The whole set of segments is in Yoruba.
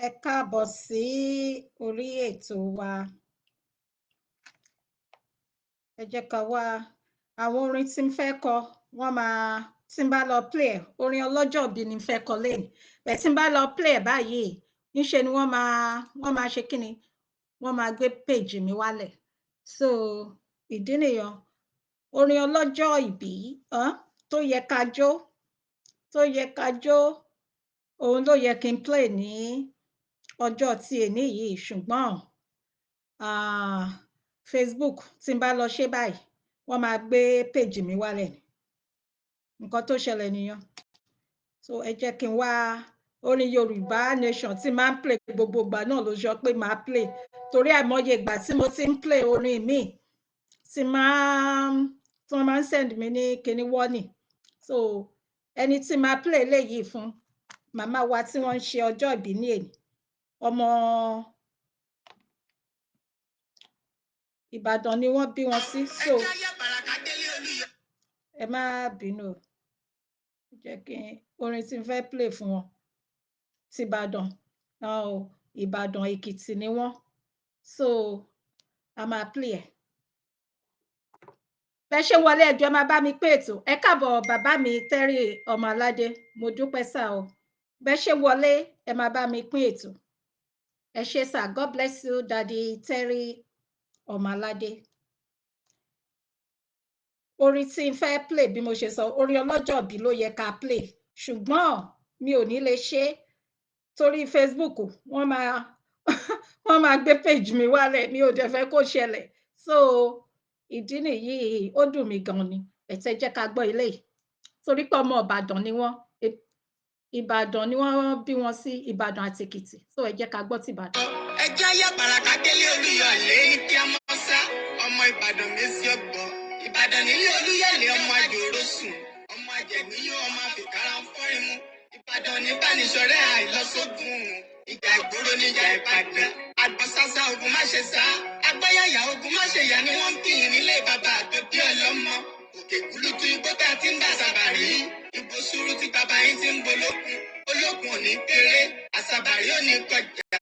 Ẹ káàbọ̀ sí orí ètò wa. Ẹ jẹ́ ká wá àwọn orin tí n fẹ́ kọ, wọ́n máa tí n bá lọ play ẹ̀, orin ọlọ́jọ́ ìbí ni n fẹ́ kọ lénìí. Bẹ́ẹ̀ tí n bá lọ play ẹ̀ báyìí, ńṣe ni wọ́n máa ṣe kíni, wọ́n máa gbé page mi wálẹ̀. So ìdí nìyẹn. Orin ọlọ́jọ́ ìbí tó yẹ ká jó, tó yẹ ká jó, òun ló yẹ kí n play ní ọjọ́ tí èní yìí, ṣùgbọ́n Facebook, tí n bá lọ ṣe báyìí, wọ́n máa gbé page mi wálẹ̀ ni. Nǹkan tó ṣẹlẹ̀ nìyẹn. So ẹ jẹ́ kí n wá orin Yorùbá Nation tí máa ń play gbogbo ìgbà náà ló sọ pé màá play, torí àìmọye ìgbà tí mo ti ń play orin míì tí máa tí wọ́n máa ń send mi ní kinní warning. So ẹni tí máa play eléyìí fún, màmá wa tí wọ́n ń ṣe ọjọ́ ìbí ní èní, ọmọ Ìbàdàn ni wọ́n bí wọn sí, so ẹ má bínú o. Jẹ́ kí n orin tí n fẹ́ play fún wọn ti Ìbàdàn, Ìbàdàn Èkìtì ni wọ́n, so a máa play ẹ̀. Bẹ́ ṣe wọlé, ẹjọ́ máa bá mi pé ètò. Ẹ káàbọ̀, bàbá mi Terry ọmọ aládé, mo dúpẹ́ sá o. Bẹ́ ṣe wọlé, ẹ máa bá mi pín ètò. Ẹ ṣé sá, God bless you, Daddy Terry ọmọ aládé. Orin tí n fẹ́ play, bí mo ṣe sọ, orin ọlọ́jọ́ ìbí ló yẹ ká play, ṣùgbọ́n mi ò ní lè ṣe é torí Facebook, wọ́n máa gbé page mi wálẹ̀. Mi ò dẹ̀ fẹ́ kó ṣẹlẹ̀, so ìdí nìyí. Ó dùn mí gan ni. Ẹ̀tẹ́ jẹ́ ká gbọ́ eléyìí torí pé ọmọ Ìbàdàn ni wọ́n. Ìbàdàn ni wọ́n bí wọn sí, Ìbàdàn àti Èkìtì, so ẹ jẹ́ ká gbọ́ ti Ìbàdàn. Ẹ jẹ́ ayé bàràkà délé Olúyọ̀lé ní kí a mọ́ sá, ọmọ Ìbàdàn mẹ́sì ọgbọ̀n, Ìbàdàn nílé Olúyọ̀lé, ọmọ àjòrò sùn, ọmọ àjẹgbíyó, ọmọ àfikàrà ń fọ́rin mu. Ìbàdàn ní bánisọ̀rẹ́ àìlọ́sógun ìjà ìgboro níjà Ìbàdàn. Àgbọ̀sásá ogun má ṣe sá, agbáyàyà ogun má ṣe yà ni wọ́n ń kìyìn nílé bàbá àtòbí ọlọ́mọ. Òkè kúlútú igbó tá a ti ń dà sábàrí, ìbò sùúrù tí bàbá yín ti ń bolókun, olókun ò ní kéré, àsàbàrí ò ní kọjá.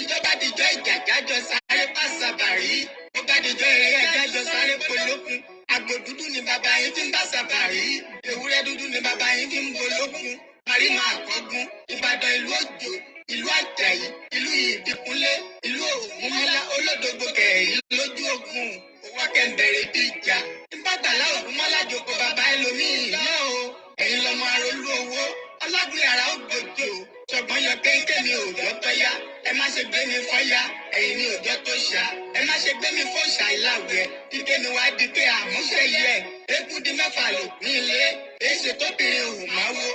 Ìjọba dìjọ ìjà jájọ sáré pàṣàbàrí, ó bá dìjọ eré jájọ sáré polókun. Àgbò dúdú ni bàbá yín fi ń bá sàbàrí, ewúrẹ́ dúdú ni bàbá yín fi ń bolókun. Marina àkọ́gún, Ìbàdàn ìlú Òjò, ìlú Àjàyí, ìlú Ìbíkúnlé, ìlú Ògúnmọ́lá olódògbò kẹ̀yìn lójú ogun, owó kẹ̀ǹbẹ̀rẹ̀ bí ìjà. Ìbàdàlá Ògúnmọ́lá jòkó bàbá ẹlòmíì náà o. Ẹ̀yin lọmọ arólú owó, ọlágbé ara ó gbòjò. Ṣọ̀gbọ́n yọ kéńké mi òjò tó yá. Ẹ má ṣe gbé mi fọ́yá, ẹ̀yin ni òjò tó ṣá. Ẹ má ṣe gbé mi fọ́ṣà ìlàwẹ̀. Kíké mi wá di pé àmúṣe yẹ. Eégún di mẹ́fà lòpin ilé. Èyí ṣe tóbìnrin òun máa wo.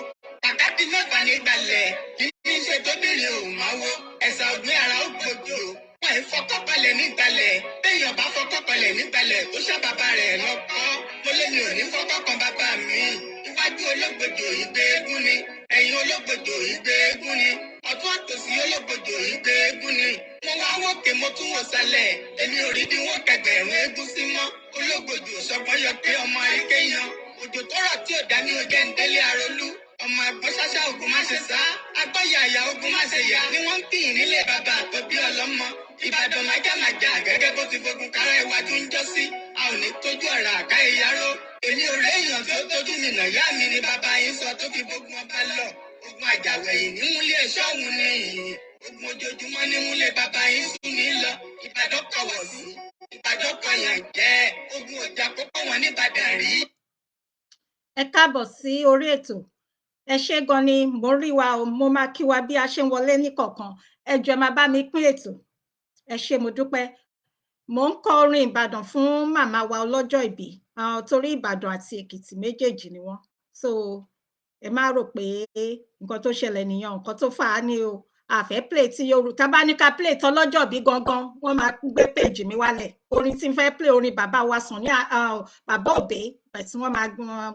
Kàkà di mẹ́fà nígbàlẹ̀. Kì í ṣe tóbìnrin òun máa wo. Ẹ̀sà ògbìn ara ó gbòjò. Wọ́n ì fọkọ́palẹ̀ nígbàlẹ̀. Béèyàn bá fọkọ́palẹ̀ nígbàlẹ̀ tó ṣá bàbá rẹ̀ lọ́kọ́. Mo lé mi ò ní fọkọ́kan bàbá mi. Iwájú ológbòjò ìgbé eégún ni. Ẹ̀yìn ológbòjò ìgbé eégún ni. Ọ̀tún àtòsí ológbòjò ìgbé eégún ni. Mo wá wòkè, mo tún wò sálẹ̀. Èmi ò rí bí wọ́n kẹgbẹ̀rún eégún sí mọ́. Ológbòjò ṣọgbọ́n yọ pé ọmọ àríkéyan. Òjò tó rọ̀ tí ò dá ní ojú ń délé arolú. Ọmọ àgbọn ṣáṣá ogun má ṣe sá. Agbọ́yàyà ogun má ṣe yà ni wọ́n ń pìyìn nílé bàbá àtòbí ọlọ́mọ. Ìbàdàn májàmájà gẹ́gẹ́ bó ti fogun kára iwájú ń jọ́ sí. A ò ní tójú ọ̀rọ̀ àká ìyáró. Èmi ò rí èèyàn tó tójú mi nà yá mi ni bàbá yín sọ tó fi bógun ọba lọ. Ogun àjàwẹ̀yìn nímúlé ẹ̀ṣọ́ òun ni. Ogun ojoojúmọ́ nímúlé bàbá yín sùn ní lọ. Ìbàdàn kọ̀wọ̀ sí. Ìbàdàn kọyàn jẹ́. Ogun ọjà kókó wọn níbàdàn rí. Ẹ káàbọ̀ sí orí ètò. Ẹ ṣé gan ni, mo rí wa o. Mo máa kí wa bí a ṣe ń wọlé níkọ̀ọ̀kan. Ẹ jọ̀ọ́, ẹ máa bá mi pín ètò. Ẹ ṣé, mo dúpẹ́. Mò ń kọ orin Ìbàdàn fún màmá wa ọlọ́jọ́ ìbí, torí Ìbàdàn àti Èkìtì méjèèjì ni wọ́n, so ẹ má rò pé nǹkan tó ṣẹlẹ̀ nìyẹn. Nǹkan tó fà á ní o, a fẹ́ play ti Yorùbá. Tá bá ní ká play tọlọ́jọ́ bí gangan, wọ́n máa gbé page mi wálẹ̀. Orin tí n fẹ́ play, orin bàbá wa sàn ní bàbá òbí bẹ̀ tí wọ́n máa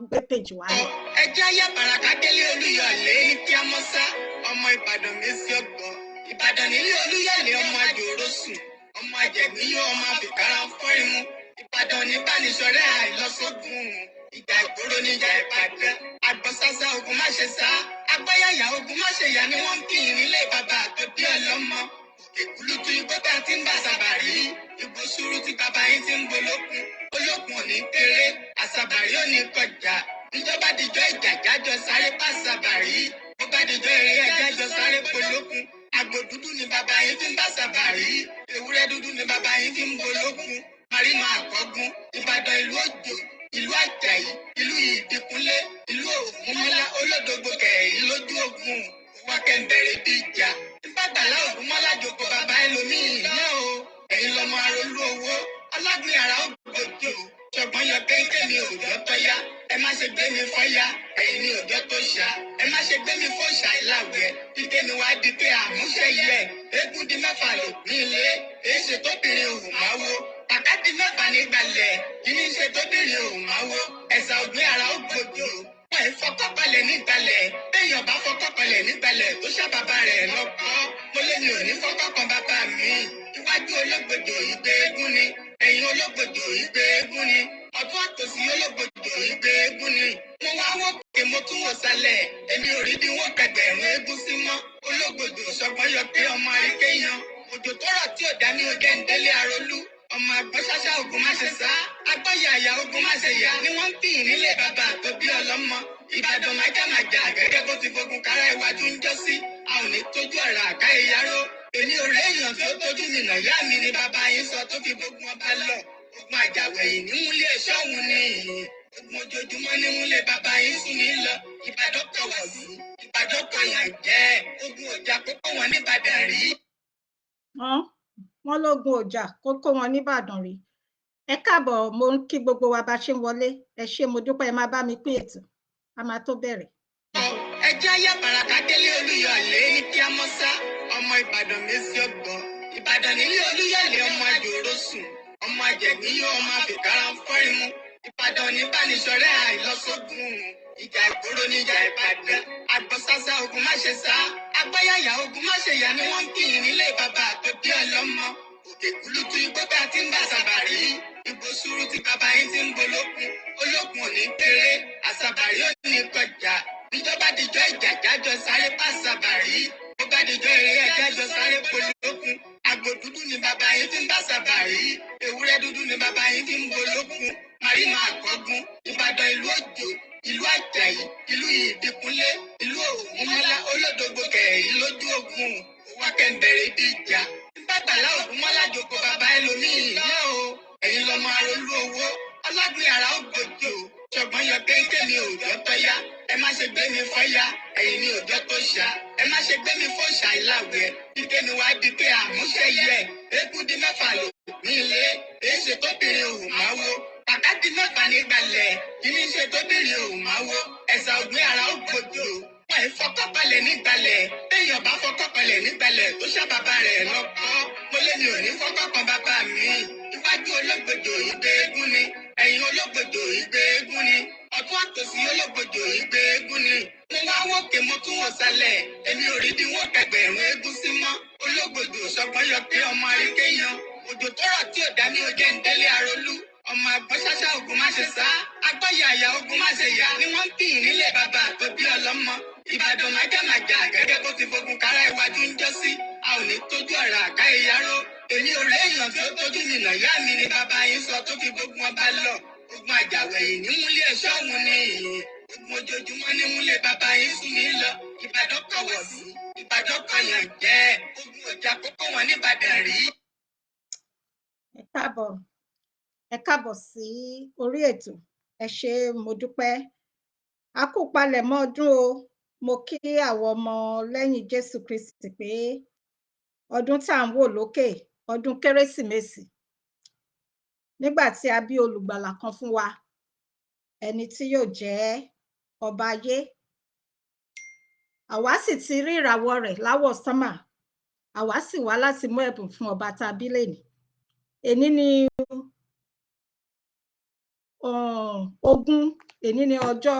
gbé page wálẹ̀. Ẹ jẹ́ ayé bàràkà délé Olúyọ̀lé ní kí a mọ́ sá, ọmọ Ìbàdàn mẹ́sì ọgbọ̀n, Ìbàdàn nílé Olúyọ̀lé, ọmọ àjòrò sùn, ọmọ àjẹgbíyó, ọmọ àfikàrà ń fọ́rin mu. Ìbàdàn ní bánisọ̀rẹ́ àìlọ́sógun ìjà ìgboro níjà Ìbàdàn. Àgbọ̀sásá ogun má ṣe sá. Agbáyàyà ogun má ṣe yà ni wọ́n ń kì í nílé bàbá tó bí ọlọ́mọ. Òkè kúlútú igbó tá a ti ń bá sàbàrí. Igbó sùúrù tí bàbá yín ti ń bolókun. Olókun ò ní kéré, àsàbàrí ò ní kọjá. Ìjọba dìjọ́ ìjà jájọ sáré pa sàbàrí. Bó bá dìjọ́ eré ẹjájọ sáré polókun. Àgbò dúdú ni bàbá yín fi ń bá sàbàrí. Ewúrẹ́ dúdú ni bàbá yín fi ń bolókun. Màrínà àkọ́gún, Ìbàdàn ìlú Òjò, ìlú Àjàyí, ìlú Ìdìkúnlé, ìlú Ògúnmọ́lá, Olódògbò kẹ̀yìn lójú ogun, wá kẹ́ńbẹ̀rẹ̀ bí ìjà. Ìbàgbàlá Ògúnmọ́lá jòkó bàbá ẹlòmíì náà o. Ẹ̀yin lọmọ arolú owó, ọlágbìn àrà ògbójò. Ṣọ̀gbọ́n yọ kéńké mi òjò tọ́yá. Ẹ má ṣe gbé mi fọ́yá, ẹ̀yin ni òjò tó ṣá. Ẹ má ṣe gbé mi fọ́ṣà ìlàwẹ̀. Dídé mi wá di pé àmúṣe yẹ. Eégún di mẹ́fà lò ní ilé. Èéṣe tóbìnrin òhùn máa wo. Kàkà di mẹ́fà nígbàlẹ̀. Kí ní ṣe tóbìnrin òhùn máa wo? Ẹ̀sà ògbìn àrà ògbójò. Wọ́n ì fọkọ́balẹ̀ nígbàlẹ̀. Béèyàn bá fọkọ́balẹ̀ nígbàlẹ̀ tó ṣá bàbá rẹ̀ lọ́kọ́. Mo lé mi ò ní fọkọ́kan bàbá mi. Iwájú ológbòjò ìgbé eégún ni. Ẹ̀yìn ológbòjò ìgbé eégún ni. Ọ̀tún àtòsí ológbòjò ìgbé eégún ni. Mo wá wòkè mo tún wò sálẹ̀. Èmi ò rí bí wọ́n kẹgbẹ̀rún eégún sí mọ́. Ológbòjò ṣọgbọ́n yọ pé ọmọ àríkéyan. Òjò tó rọ̀ tí ò dá ní ojú ẹ̀ ń délé arolú. Ọmọ àgbọ̀ṣáṣá ogun má ṣe sá. Agbọ́yàyà ogun má ṣe yà ni wọ́n ń pì nílé bàbá tó bí ọlọ́mọ. Ìbàdàn májàmájà gẹ́gẹ́ bó ti fogun kára iwájú ń jọ́ sí. A ò ní tójú ọ̀rọ̀ àká ìyáró. Èmi ò rí èèyàn tí ó tójú mi nà yá mi ni bàbá yín sọ tó fi gbógun ọba lọ. Ogun àjàwẹ̀yìn ní múlé ṣọ́hun ni. Ogun ojoojúmọ́ ní múlé bàbá yín sùn ní lọ. Ìbàdàn kọ̀wọ̀ sí. Ìbàdàn kọ̀yàn jẹ́. Ogun ọjà kókó wọn níbàdàn rí. Wọ́n lógun ọjà kókó wọn níbàdàn rí. Ẹ káàbọ̀, mo ń kí gbogbo wa bá ṣe ń wọlé. Ẹ ṣé, mo dúpẹ́, ẹ máa bá mi pín ètò. A máa tó bẹ̀rẹ̀. Ẹ jẹ́ ayé bàràkà délé Olúyọ̀lé ní kí á mọ́ sá. Ọmọ Ìbàdàn mẹ́sì ọgbọ̀n. Ìbàdàn nílé Olúyọ̀lé ọmọ àjòrò sùn. Ọmọ àjẹ̀gbín yóò ọmọ àfikàrà ń fọ́rí mu. Ìbàdàn ní bánisọ̀rẹ́ àìlọ́sọ́gun. Ìjà ìgboro níjà Ìbàdàn. Àgbọ̀sásá ogun má ṣe sá. Agbáyàyà ogun má ṣe yà ni wọ́n ń kì í nílé bàbá tó bí ọlọ́mọ. Òkè kúlútú igbó bá ti ń bá sàbàrí. Igbó sùúrù tí bàbá yín ti ń bolókun. Olókun ò ní kéré. Àsàbàrí ò ní kọjá. Ìjọba dìjọ́ ìjà jájọ sáré pa sàbàrí. Bó bá dìjọ́ eré ẹjájọ sáré polókun. Àgbò dúdú ni bàbá yín fi ń bá sàbàrí. Ewúrẹ́ dúdú ni bàbá yín fi ń bolókun. Màrínà àkọ́gún. Ìbàdàn ìlú Òjò, ìlú Àjàyí, ìlú Ìdìkúnlé, ìlú Ògúnmọ́lá, Olódògbò kẹ̀yìn lójú ogun. Wá kẹ́ńbẹ̀rẹ̀ bí ìjà. Ìbàgbàlá Ògúnmọ́lá jòkó bàbá ẹlòmíì náà o. Ẹ̀yin lọmọ arolú owó. Ọlágbìn àrà ògbójò. Ṣọ̀gbọ́n yọ kéńké mi òjò tọ́yá. Ẹ má ṣe gbé mi fọ́yá. Ẹ̀yin ni òjò tó ṣá. Ẹ má ṣe gbé mi fọ́ṣà ìlàwẹ̀. Dídé mi wá di pé àmúṣe yẹ. Eégún di mẹ́fà lò ní ilé. Èéṣe tóbìnrin òhùn máa wo. Kàkà di mẹ́fà nígbàlẹ̀. Kí ní ṣe tóbìnrin òhùn máa wo? Ẹ̀sà ògbìn àrà ògbójò. Wọ́n ì fọkọ́balẹ̀ nígbàlẹ̀. Béèyàn bá fọkọ́balẹ̀ nígbàlẹ̀ tó ṣá bàbá rẹ̀ lọ́kọ́. Mo lé mi ò ní fọkọ́kan bàbá mi. Iwájú ológbòjò ìgbé eégún ni. Ẹ̀yìn ológbòjò ìgbé eégún ni. Ọ̀tún àtòsí ológbòjò ìgbé eégún ni. Mo wá wòkè mo tún wò sálẹ̀. Èmi ò rí bí wọ́n kẹgbẹ̀rún eégún sí mọ́. Ológbòjò ṣọgbọ́n yọ pé ọmọ àríkéyan. Òjò tó rọ̀ tí ò dá ní ojú ẹ̀ ń délé arolú. Ọmọ àgbọ̀ṣáṣá ogun má ṣe sá. Agbọ́yàyà ogun má ṣe yà ni wọ́n ń pì nílé bàbá tó bí ọlọ́mọ. Ìbàdàn májàmájà gẹ́gẹ́ bó ti fogun kára iwájú ń jọ́ sí. A ò ní tójú ọ̀rọ̀ àká ìyáró. Èmi ò rí èèyàn tí ó tójú mi nà yá mi ni bàbá yín sọ tó fi gbógun ọba lọ. Ogun àjàwẹ̀yìn ní múlé ẹ̀ṣọ́ òun ni. Ogun ojoojúmọ́ ní múlé bàbá yín sùn ní lọ. Ìbàdàn kọ̀wọ̀ sí. Ìbàdàn kọ̀yàn jẹ́. Ogun ọjà kókó wọn níbàdàn rí. Ẹ káàbọ̀, ẹ káàbọ̀ sí orí ètò. Ẹ ṣé, mo dúpẹ́. A kú palẹ̀mọ́ ọdún o. Mo kí àwọn ọmọ lẹ́yìn Jésù Kristi pé ọdún tá à ń wò lókè, ọdún Kérésìmesì, nígbà tí a bí olùgbàlà kan fún wa, ẹni tí yóò jẹ́ ọba ayé. Àwa sì ti rí ìràwọ̀ rẹ̀ láwọ̀ sánmà, àwa sì wá láti mú ẹ̀bùn fún ọba tá a bí lénìí. Èní ni 20, èní ni ọjọ́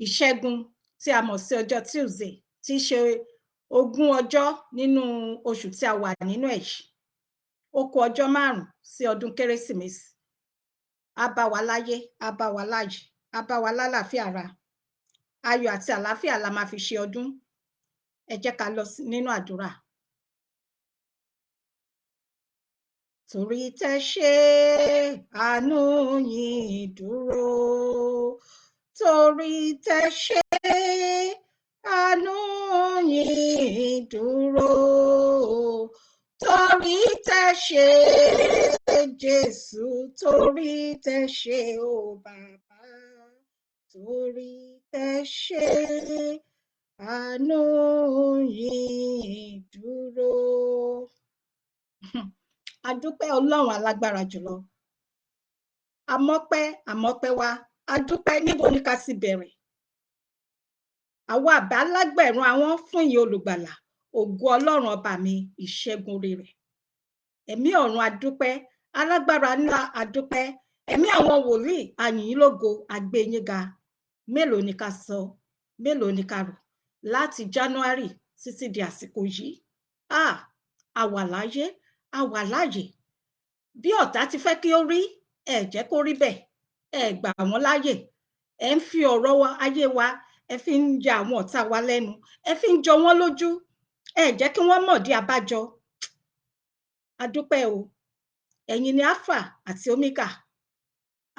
Ìṣẹ́gun tí a mọ̀ sí ọjọ́ Tuesday, tí í ṣe 20 ọjọ́ nínú oṣù tí a wà nínú ẹ̀ yìí. Ó kù ọjọ́ 5 sí ọdún Kérésìmesì. Á bá wa láyé, á bá wa láàyè, á bá wa lálàáfíà ara. Ayọ̀ àti àlàáfíà la máa fi ṣe ọdún. Ẹ jẹ́ ká lọ nínú àdúrà. Torí tẹ́ ṣe àánú yín dúró, torí tẹ́ ṣe àánú yín dúró, torí tẹ́ ṣe Jésù, torí tẹ́ ṣe o bàbá, torí tẹ́ ṣe àánú yín dúró. A dúpẹ́ Ọlọ́run alágbára jùlọ. Àmọ́pẹ́ àmọ́pẹ́ wa, a dúpẹ́. Níbo ni ká ti bẹ̀rẹ̀? Àwa àbá lágbẹ̀rún àwọn fún ìyìn olùgbàlà, ògo Ọlọ́run ọba mi, ìṣẹ́gun orí rẹ̀. Ẹ̀mí ọ̀run a dúpẹ́, alágbára ńlá a dúpẹ́, ẹ̀mí àwọn wòlíì a yìn yín lógo, a gbé yín ga. Mélòó ni ká sọ, mélòó ni ká rò láti January títí di àsìkò yìí? A wà láyé, a wà láàyè. Bí ọ̀tá ti fẹ́ kí ó rí, ẹ jẹ́ kó rí bẹ́ẹ̀, ẹ gbà wọ́n láàyè. Ẹ ń fi ọ̀rọ̀ wa, ayé wa, ẹ fi ń ya àwọn ọ̀tá wa lẹ́nu, ẹ fi ń jọ wọ́n lójú, ẹ jẹ́ kí wọ́n mọ̀dí abájọ. A dúpẹ́ o. Ẹ̀yin ni Alpha àti Omega.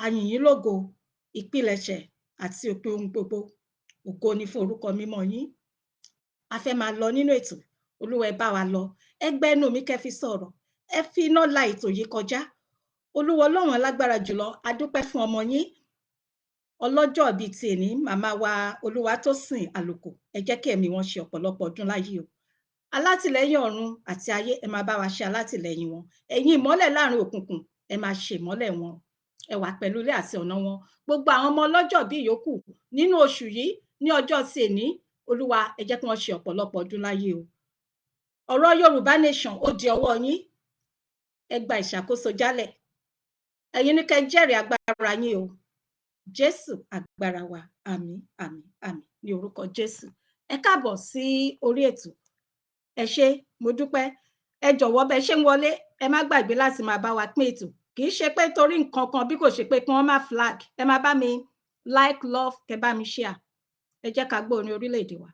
A yìn yín lógo, ìpilẹ̀ṣẹ̀ àti òpin ohun gbogbo. Ògo ni fún orúkọ mímọ́ yín. A fẹ́ máa lọ nínú ètò. Olúwa, ẹ bá wa lọ. Ẹ gbẹ́ ẹnu mi kẹ́ fi sọ̀rọ̀. Ẹ fi iná la ètò yìí kọjá. Olúwa Ọlọ́run alágbára jùlọ, a dúpẹ́ fún ọmọ yín ọlọ́jọ́ bíi ti èní, màmá wa Olúwatósìn Àlùkò. Ẹ jẹ́ kí ẹ̀mí wọn ṣe ọ̀pọ̀lọpọ̀ ọdún láyé o. Alátìlẹ́yìn ọ̀run àti ayé, ẹ máa bá wa ṣe alátìlẹ́yìn wọn. Ẹ̀yin ìmọ́lẹ̀ láàrin òkùnkùn, ẹ máa ṣe ìmọ́lẹ̀ wọn. Ẹ wà pẹ̀lú ilé àti ọ̀nà wọn. Gbogbo àwọn ọmọ ọlọ́jọ́ bíi yòókù nínú oṣù yìí ní ọjọ́ ti èní, Olúwa, ẹ jẹ́ kí wọ́n ṣe ọ̀pọ̀lọpọ̀ ọdún láyé o. Ọ̀rọ̀ Yorùbá Nation ó di ọwọ́ yín. Ẹ gba ìṣàkóso jálẹ̀. Ẹ̀yin ní kẹ́ jẹ́rìí agbára yín o. Jésù agbára wa. Àmín, àmín, àmín ní orúkọ Jésù. Ẹ káàbọ̀ sí orí ètò. Ẹ ṣé, mo dúpẹ́. Ẹ jọ̀wọ́, bẹ ṣe ń wọlé, ẹ má gbàgbé láti máa bá wa pín ètò. Kì í ṣe pé torí nǹkan kan bí kò ṣe pé kí wọ́n má flag. Ẹ má bá mi like, love, kẹ́ bá mi share. Ẹ jẹ́ ká gbọ́ orin orílẹ̀-èdè wa.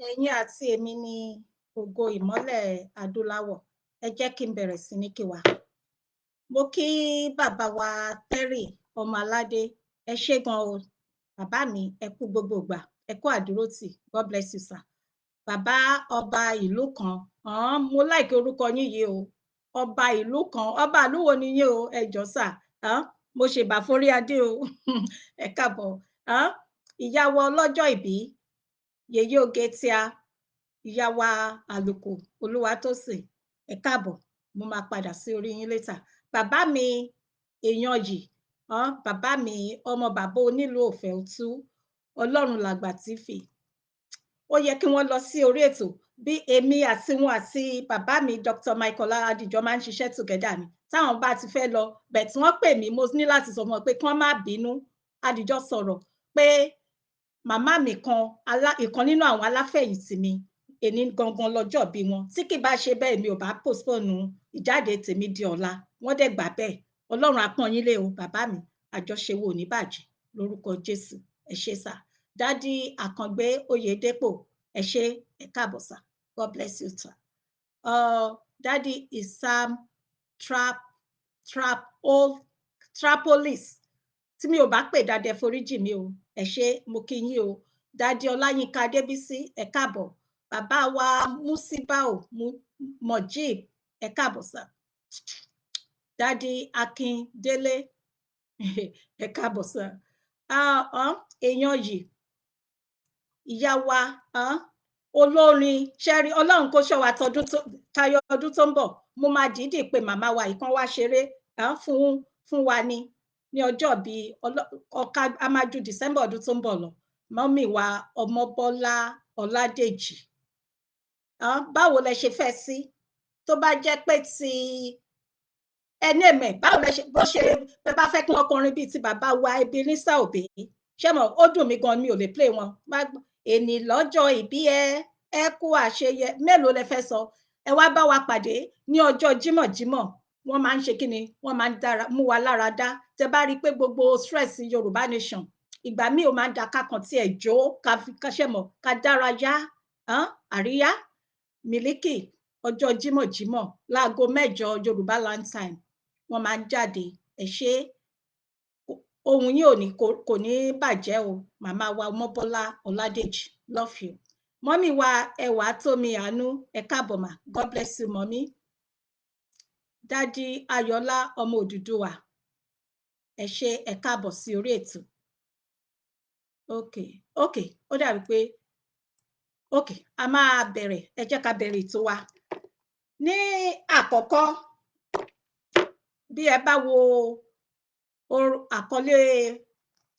Ẹ̀yin àti èmi ni ògo ìmọ́lẹ̀ adúláwọ̀. Ẹ jẹ́ kí n bẹ̀rẹ̀ sí ní kí wa. Mo kí bàbá wa Terry ọmọ aládé. Ẹ ṣé gan o bàbá mi, ẹ kú gbogbo ìgbà, ẹ kú àdúrótì. God bless you, sir. Bàbá ọba ìlú kan, mo like orúkọ yín yìí o, ọba ìlú kan. Ọba ìlú wo ni yín o? Ẹ jọ̀ọ́ sà, mo ṣèbà forí adé o. Ẹ káàbọ̀. Ìyá wa ọlọ́jọ́ ìbí, yèyé oge tíá, ìyá wa Àlùkò Olúwatósìn, ẹ káàbọ̀. Mo máa padà sí orí yín later. Bàbá mi èèyàn yìí, bàbá mi ọmọ bàbá onílùú òfẹ́ òtú, Ọlọ́run làgbà tífì. Ó yẹ kí wọ́n lọ sí orí ètò. Bí èmi àti wọn àti bàbá mi Dr. Michael Adijọ máa ń ṣiṣẹ́ together ni. Táwọn bá ti fẹ́ lọ bẹ̀ tí wọ́n pè mí, mo ní láti sọ fún wọn pé kí wọ́n má bínú. Adijọ sọ̀rọ̀ pé màmá mi kan, ìkan nínú àwọn aláfẹ̀yìntì mi, Èní gangan lọ́jọ́ bí wọn. Tí kì bá ṣe bẹ́ẹ̀, mi ò bá postpone ìjáde tèmi di ọ̀la. Wọ́n dẹ̀ gbà bẹ́ẹ̀. Ọlọ́run á pọ́n yín lé o, bàbá mi. Àjọṣe wo ò ní bàjẹ́ lórúkọ Jésù. Ẹ ṣé sà. Daddy Àkàngbé Oyèdépò, ẹ ṣé, ẹ káàbọ̀ sà. God bless you, sir. Daddy Isam Trap Trap Old Trapolis, tí mi ò bá pè dáadáa, ẹ foríjì mi o. Ẹ ṣé, mo kí yín o. Daddy Ọláyínká Adébísí, ẹ káàbọ̀. Bàbá wa Musibau Mojib, ẹ káàbọ̀ sà. Daddy Akíndélé, ẹ káàbọ̀ sà. Èèyàn yìí, ìyá wa olórin ṣẹ́rí, Ọlọ́run kó ṣọ́ wa tọdún tó tayọ ọdún tó ń bọ̀. Mo máa dìídì pé màmá wa ìkan wá ṣeré fún wa ní ọjọ́ bíi ọ̀ka a máa ju December ọdún tó ń bọ̀ lọ. Mummy wa Ọmọbọ́lá Ọládèjì, báwo lẹ ṣe fẹ́ sí? Tó bá jẹ́ pé ti ẹni ẹ̀mẹ̀, báwo lẹ ṣe bó ṣe bẹ bá fẹ́ kí wọ́n kọrin bíi ti bàbá wa Ebenezer Obey? Ṣé mo ó dùn mí gan, mi ò lè play wọn. Èní lọ́jọ́ ìbí ẹ, ẹ kú àṣeyẹ. Mélòó lẹ fẹ́ sọ? Ẹ wá bá wa pàdé ní ọjọ́ jímọ̀jímọ̀. Wọ́n máa ń ṣe kíni, wọ́n máa ń dára mú wa lára dá. Tẹ bá rí i pé gbogbo stress Yorùbá Nation, ìgbà míì ó máa ń da ká kàn tiẹ̀ jó, ká fi ká ṣe mọ̀, ká dára yá. Àríyá Mílíkì, ọjọ́ jímọ̀jímọ̀ láago 8 Yorùbá Land Time, wọ́n máa ń jáde. Ẹ ṣé, ohun yín ò ní kò ní bàjẹ́ o, màmá wa Ọmọbọ́lá Ọládèjì. Love you. Mummy wa Ẹwà Tómi Àánú, ẹ káàbọ̀ mà. God bless you, mummy. Daddy Ayọ̀lá ọmọ Òdùdúwà, ẹ ṣé, ẹ káàbọ̀ sí orí ètò. Ok, ó dàbí pé ok, a máa bẹ̀rẹ̀. Ẹ jẹ́ ká bẹ̀rẹ̀ ètò wa. Ní àkọ́kọ́, bí ẹ bá wo àkọlé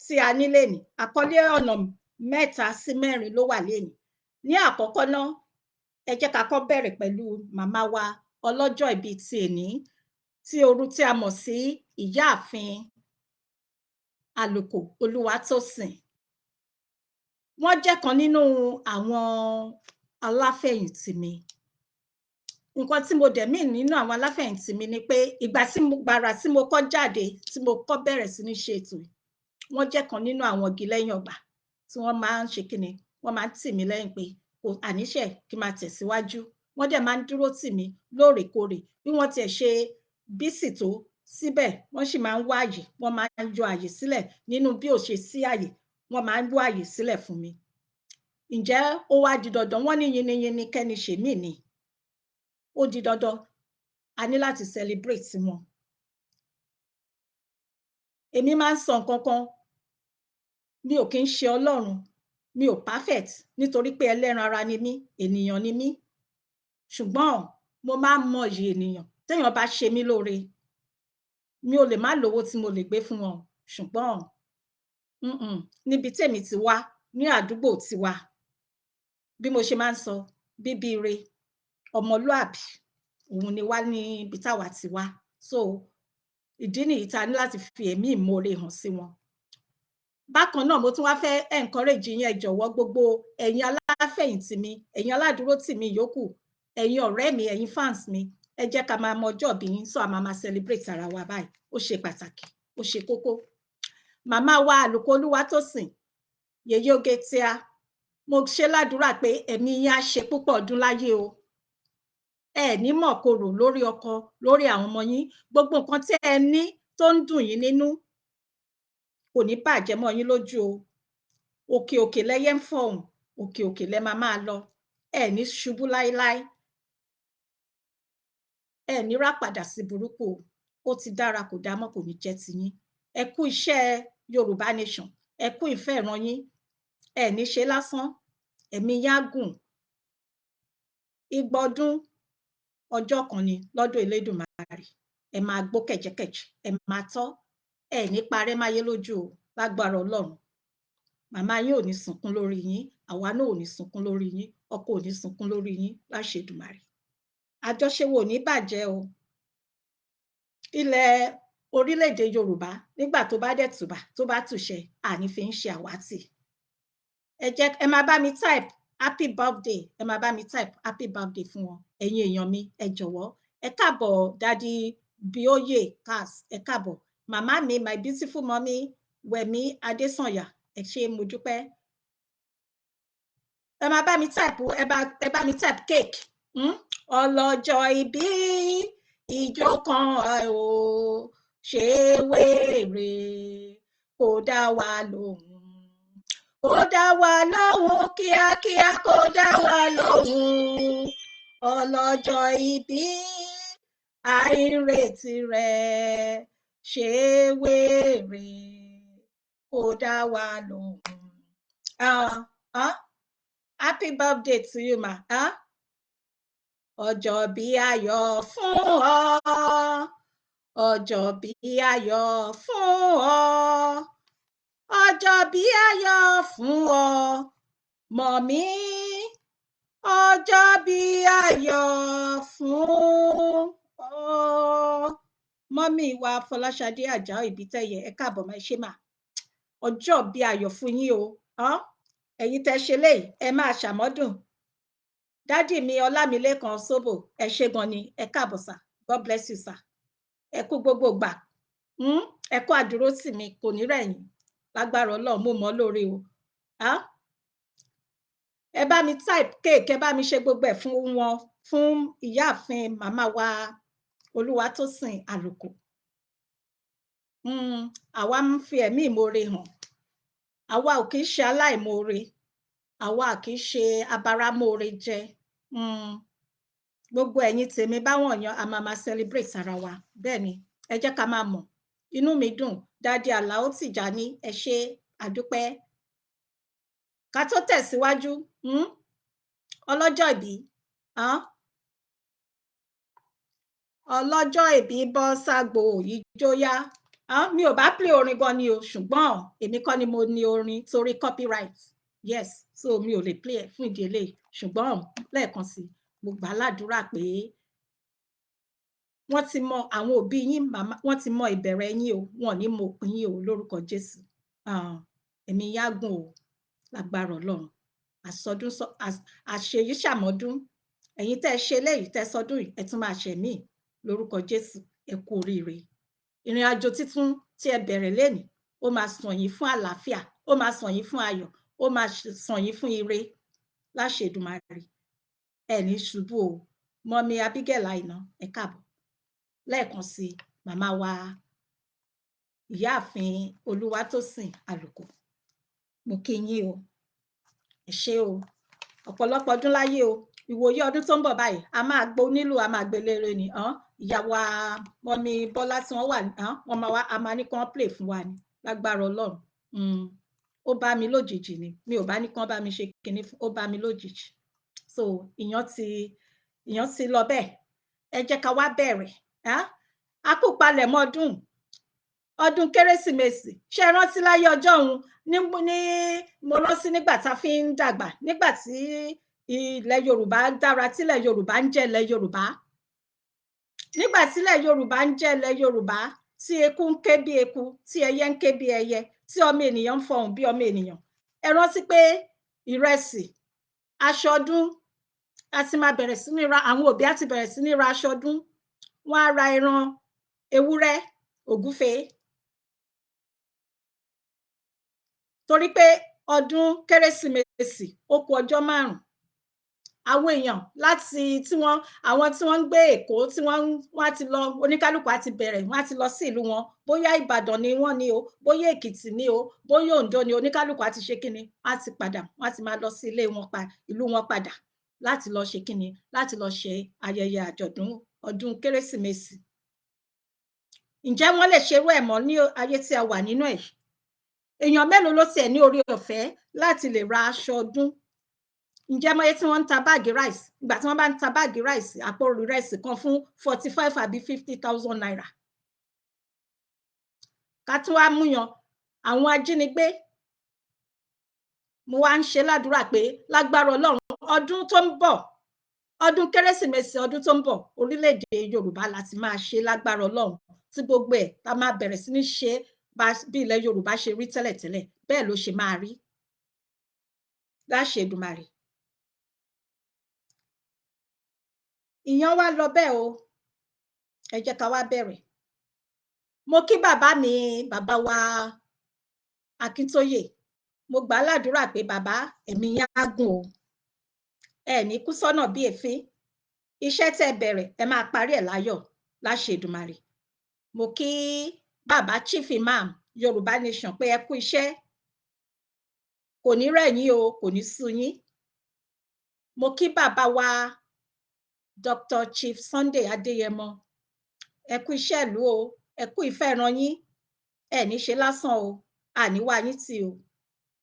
tí a ní lénìí, àkọlé ọ̀nà mẹ́ta sí mẹ́rin ló wà lénìí. Ní àkọ́kọ́ ná, ẹ jẹ́ ká kọ́ bẹ̀rẹ̀ pẹ̀lú màmá wa ọlọ́jọ́ ìbí ti èní, tí oru tí a mọ̀ sí Ìyáàfin Àlùkò Olúwatósìn. Wọ́n jẹ́ kan nínú àwọn aláfẹ̀yìntì mi. Nǹkan tí mo dẹ̀ mí nínú àwọn aláfẹ̀yìntì mi ni pé ìgbà tí mo gbàrà tí mo kọ́ jáde, tí mo kọ́ bẹ̀rẹ̀ sí ní ṣe ètò, wọ́n jẹ́ kan nínú àwọn igi lẹ́yìn ọgbà tí wọ́n máa ń ṣe kíni, wọ́n máa ń tì mí lẹ́yìn pé kò àníṣe kí n máa tẹ̀síwájú. Wọ́n dẹ̀ máa ń dúró tì mí lóòrèkóòrè. Bí wọ́n tiẹ̀ ṣe busy tó síbẹ̀, wọ́n sì máa ń wá àyè, wọ́n máa ń yọ àyè sílẹ̀ nínú bí ò ṣe sí àyè, wọ́n máa ń wá àyè sílẹ̀ fún mi. Ǹjẹ́ ó wá di dandan, wọ́n ní yinniyinni kẹ́ni ṣèmí ni, ó di dandan, a ní láti celebrate wọn. Èmi máa ń sọ nǹkan kan, mi ò kí ń ṣe Ọlọ́run, mi ò perfect, nítorí pé ẹlẹ́ran ara ni mí, ènìyàn ni mí. Ṣùgbọ́n mo máa ń mọyì ènìyàn. Téèyàn bá ṣe mí lóore, mi ò lè má lówó tí mo lè gbé fún wọn, ṣùgbọ́n níbi tèmi ti wá, ní àdúgbò tiwa, bí mo ṣe máa ń sọ, bíbí ire, ọmọlúàbí òun ni wá níbi táwa ti wá. So ìdí nìyí tá a ní láti fi ẹ̀mí ìmoore hàn sí wọn. Bákan náà, mo tún wá fẹ́ encourage yín. Ẹ jọ̀wọ́, gbogbo ẹ̀yin aláfẹ̀yìntì mi, ẹ̀yin aládùúró tì mí yòókù, ẹ̀yin ọ̀rẹ́ mi, ẹ̀yin fans mi, ẹ jẹ́ ká máa mọ ọjọ́ ìbí yín, sọ àmà máa celebrate ara wa báyìí. Ó ṣe pàtàkì, ó ṣe kókó. Màmá wa Àlùkò Olúwatósìn, yèyé oge tíá, mo ṣe ládùúrà pé ẹ̀mí yín á ṣe púpọ̀ ọdún láyé o. Ẹ ní mọ̀ korò lórí ọkọ, lórí àwọn ọmọ yín. Gbogbo nǹkan tí ẹ ní tó ń dùn yín nínú kò ní bàjẹ́ mọ́ yín lójú o. Òkè òkè lẹyẹ ń fọhùn, òkè òkè lẹ máa máa lọ. Ẹ ní ṣubú láéláé, ẹ ní rá padà sí burúkú o. Ó ti dára, kò dá mọ́, kò ní jẹ́ tiyín. Ẹ kú iṣẹ́ Yorùbá Nation, ẹ kú ìfẹ́ ìran yín. Ẹ ní ṣe lásán, ẹ̀mí yín á gùn. Igba ọdún ọjọ́ kan ni lọ́dọ̀ Elédùmarè. Ẹ máa gbó kẹ̀jẹ̀kẹ̀jẹ̀, ẹ máa tọ́, ẹ ní parẹ́ máyé lójú o, lágbára Ọlọ́run. Màmá yín ò ní sunkún lórí yín, àwa náà ò ní sunkún lórí yín, ọkọ ò ní sunkún lórí yín, láṣẹ Èdùmàrè. Àjọṣe wo ò ní bàjẹ́ o. Ilẹ̀ orílẹ̀-èdè Yorùbá, nígbà tó bá dẹ̀ tùbà, tó bá tùṣẹ, àní fi ń ṣe àwátì. Ẹ jẹ́ ẹ máa bá mi type. Happy birthday. Ẹ máa bá mi type happy birthday fún wọn. Ẹ̀yin èèyàn mi, ẹ jọ̀wọ́, ẹ káàbọ̀. Daddy Bioye Cars, ẹ káàbọ̀. Màmá mi, my beautiful mommy Wẹ̀mí Adésànyà, ẹ ṣé, mo dúpẹ́. Ẹ máa bá mi type, ẹ bá mi type cake. Ọlọ́jọ́ ìbí, ìjó kan ẹ ò ṣe wéré, kó dá wa lóhùn, kó dá wa lóhùn kíákíá, kó dá wa lóhùn. Ọlọ́jọ́ ìbí, àìrètí rẹ̀, ṣe wéré, kó dá wa lóhùn. Happy birthday to you, ma. Huh? Ọjọ́ bí ayọ̀ fún ọ, ọjọ́ bí ayọ̀ fún ọ, ọjọ́ bí ayọ̀ fún ọ, mummy, ọjọ́ bí ayọ̀ fún ọ. Mummy wa Fọláṣadé Àjàó Ìbítẹ́yẹ, ẹ káàbọ̀ máa ṣe mà. Ọjọ́ bí ayọ̀ fún yín o. Ẹ̀yin tẹ́ ṣe léyìí, ẹ máa ṣàmọ́dún. Daddy mi Ọlámilékan Sóbò, ẹ ṣé gan ni, ẹ káàbọ̀ sà. God bless you, sir. Ẹ kú gbogbo gbà, ẹ kú àdúró tì mí, kò ní rẹ̀yìn lágbára Ọlọ́run. Mo mọ̀ lórí o. Ẹ bá mi type cake, ẹ bá mi ṣe gbogbo ẹ̀ fún wọn, fún ìyáàfin màmá wa Olúwatósìn Àlùkò. Àwa ń fi ẹ̀mí ìmoore hàn. Àwa ò kì í ṣe aláìmoore, àwa kì í ṣe abáramóore jẹ. Gbogbo ẹ̀yin tèmi báwọn yan, a máa máa celebrate ara wa. Bẹ́ẹ̀ ni, ẹ jẹ́ ká máa mọ̀. Inú mi dùn. Daddy Àlàó Tìjání, ẹ ṣé, àdúpẹ́. Ká tó tẹ̀síwájú, ọlọ́jọ́ ìbí, ọlọ́jọ́ ìbí bọ́ ságbo ìjóyà. Mi ò bá play orin gan ni o, ṣùgbọ́n èmi kọ́ ni mo ní orin torí copyright. Yes, so mi ò lè play ẹ̀ fún ìdí eléyìí. Ṣùgbọ́n lẹ́ẹ̀kan sí, mo gbà á ládùúrà pé wọ́n ti mọ àwọn òbí yín, màmá, wọ́n ti mọ ìbẹ̀rẹ̀ yín o, wọn ò ní mọ òpin yín o lórúkọ Jésù. Ẹ̀mí yín á gùn o lágbára Ọlọ́run. Àsọdún àṣeyí ṣàmọ́dún. Ẹ̀yin tẹ́ ẹ ṣe léyìí, tẹ́ ẹ sọdún yìí, ẹ tún máa ṣe míì lórúkọ Jésù. Ẹ kú oríire. Ìrìn àjò títún tí ẹ bẹ̀rẹ̀ lénìí, ó máa sàn yín fún àlàáfíà, ó máa sàn yín fún ayọ̀, ó máa sàn yín fún ire láṣẹ Èdùmàrè. Ẹ ní ṣubú o. Mummy Abigail Àìná, ẹ káàbọ̀ lẹ́ẹ̀kan sí. Màmá wa ìyáàfin Olúwatósìn Àlùkò, mo kí yín o, ẹ ṣé o. Ọ̀pọ̀lọpọ̀ ọdún láyé o. Ìwòye ọdún tó ń bọ̀ báyìí, a máa gbọ́ onílù, a máa gbélére ni ìyàwó mummy Bọ́lá tí wọ́n wà, wọ́n máa wá, a máa ní kán play fún wa ní lágbára Ọlọ́run. Ó bá mi lójijì ni, mi ò bá ní kán bá mi ṣe kinní, ó bá mi lójijì. So ìyàn ti lọ bẹ́ẹ̀. Ẹ jẹ́ ká wá bẹ̀rẹ̀. A kú palẹ̀mọ́ ọdún, ọdún Kérésìmesì. Ṣé ẹ rántí láyé ọjọ́ òun ní mo rántí nígbà tá a fi ń dàgbà, nígbà tí ilẹ̀ Yorùbá dára, tílẹ̀ Yorùbá ń jẹ́ ilẹ̀ Yorùbá, nígbà tílẹ̀ Yorùbá ń jẹ́ ilẹ̀ Yorùbá, tí eku ń ké bí eku, tí ẹyẹ ń ké bí ẹyẹ, tí ọmọ ènìyàn ń fọhùn bí ọmọ ènìyàn? Ẹ rántí pé ìrẹsì, aṣọ ọdún, a ti máa bẹ̀rẹ̀ sí ní ra, àwọn òbí á ti bẹ̀rẹ̀ sí ní ra aṣọ ọdún, wọ́n á ra ẹran ewúrẹ́, ògúfe, torí pé ọdún Kérésìmesì ó kù ọjọ́ 5. Àwọn èèyàn láti tí wọ́n, àwọn tí wọ́n ń gbé Èkó, tí wọ́n á ti lọ, oníkálukú á ti bẹ̀rẹ̀, wọ́n á ti lọ sí ìlú wọn, bóyá Ìbàdàn ni wọ́n ní o, bóyá Èkìtì ní o, bóyá Oǹdó ni, oníkálukú á ti ṣe kíni, wọ́n á ti padà, wọ́n á ti máa lọ sí ilé wọn pa ìlú wọn padà láti lọ ṣe kíni, láti lọ ṣe ayẹyẹ àjọ̀dún ọdún Kérésìmesì. Ǹjẹ́ wọ́n lè ṣerú ẹ̀ mọ́ ní ayé tí a wà nínú ẹ̀? Èèyàn mélòó ló tiẹ̀ ní orí ọ̀fẹ́ láti lè ra aṣọ ọdún? Ǹjẹ́ mọye tí wọ́n ń ta báàgì rice? Ìgbà tí wọ́n bá ń ta báàgì rice, àpò rice kan fún 45 àbí 50,000 naira. Ká tún wá múyan àwọn ajínigbé. Mo wá ń ṣe ládùúrà pé lágbára Ọlọ́run, ọdún tó ń bọ̀, ọdún Kérésìmesì ọdún tó ń bọ̀, orílẹ̀-èdè Yorùbá láti máa ṣe lágbára Ọlọ́run, tí gbogbo ẹ̀ tá máa bẹ̀rẹ̀ sí ní ṣe bí ilẹ̀ Yorùbá ṣe rí tẹ́lẹ̀tẹ́lẹ̀, bẹ́ẹ̀ ló ṣe máa rí láṣẹ Èdùmàrè. Ìyẹn wá lọ bẹ́ẹ̀ o. Ẹ jẹ́ ká wá bẹ̀rẹ̀. Mo kí bàbá mi, bàbá wa Akíntóyè. Mo gbà á ládùúrà pé bàbá, ẹ̀mí yín á gùn o, ẹ ní kú sọ́nà bí èéfín. Iṣẹ́ tẹ́ bẹ̀rẹ̀, ẹ máa parí ẹ̀ láyọ̀ láṣẹ Èdùmàrè. Mo kí bàbá Chief Imam Yorùbá Nation pé ẹ kú iṣẹ́, kò ní rẹ̀ yín o, kò ní sú yín. Mo kí bàbá wa Dr. Chief Sunday Adéyẹmọ, ẹ kú iṣẹ́ ìlú o, ẹ kú ìfẹ́ ìran yín, ẹ ní ṣe lásán o, àní wá yín tì o,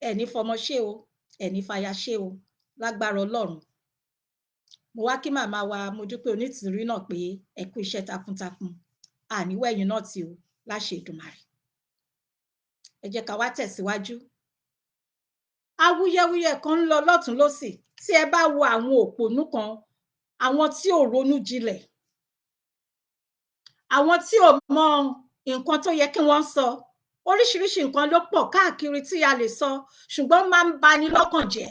ẹ ní fọmọ ṣe o, ẹ ní fàyà ṣe o, lágbára Ọlọ́run. Mo wá kí màmá wa Modúpẹ́ Onítìrí náà pé ẹ kú iṣẹ́ takuntakun, àní wẹ̀yìn náà tì o, láṣẹ Èdùmàrè. Ẹ jẹ́ ká wá tẹ̀síwájú. Awuyewuye kan ń lọ lọ́tùn lósì. Tí ẹ bá wo àwọn òpònú kan, àwọn tí ò ronú jinlẹ̀, àwọn tí ò mọ nǹkan tó yẹ kí wọ́n sọ, oríṣiríṣi nǹkan ló pọ̀ káàkiri tí a lè sọ, ṣùgbọ́n máa ń bani lọ́kàn jẹ́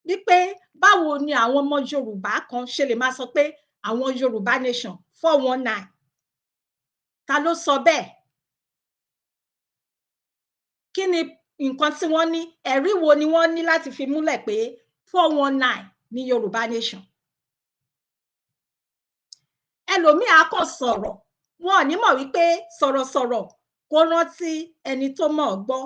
wípé báwo ni àwọn ọmọ Yorùbá kan ṣe lè máa sọ pé àwọn Yorùbá Nation 419? Ta ló sọ bẹ́ẹ̀? Kí ni nǹkan tí wọ́n ní? Ẹ̀rí wo ni wọ́n ní láti fi múlẹ̀ pé 419 ní Yorùbá Nation? Ẹlòmíì á kàn sọ̀rọ̀, wọn ò ní mọ̀ wípé sọ̀rọ̀sọ̀rọ̀ kó rántí ẹni tó mọ̀ ọ́ gbọ́.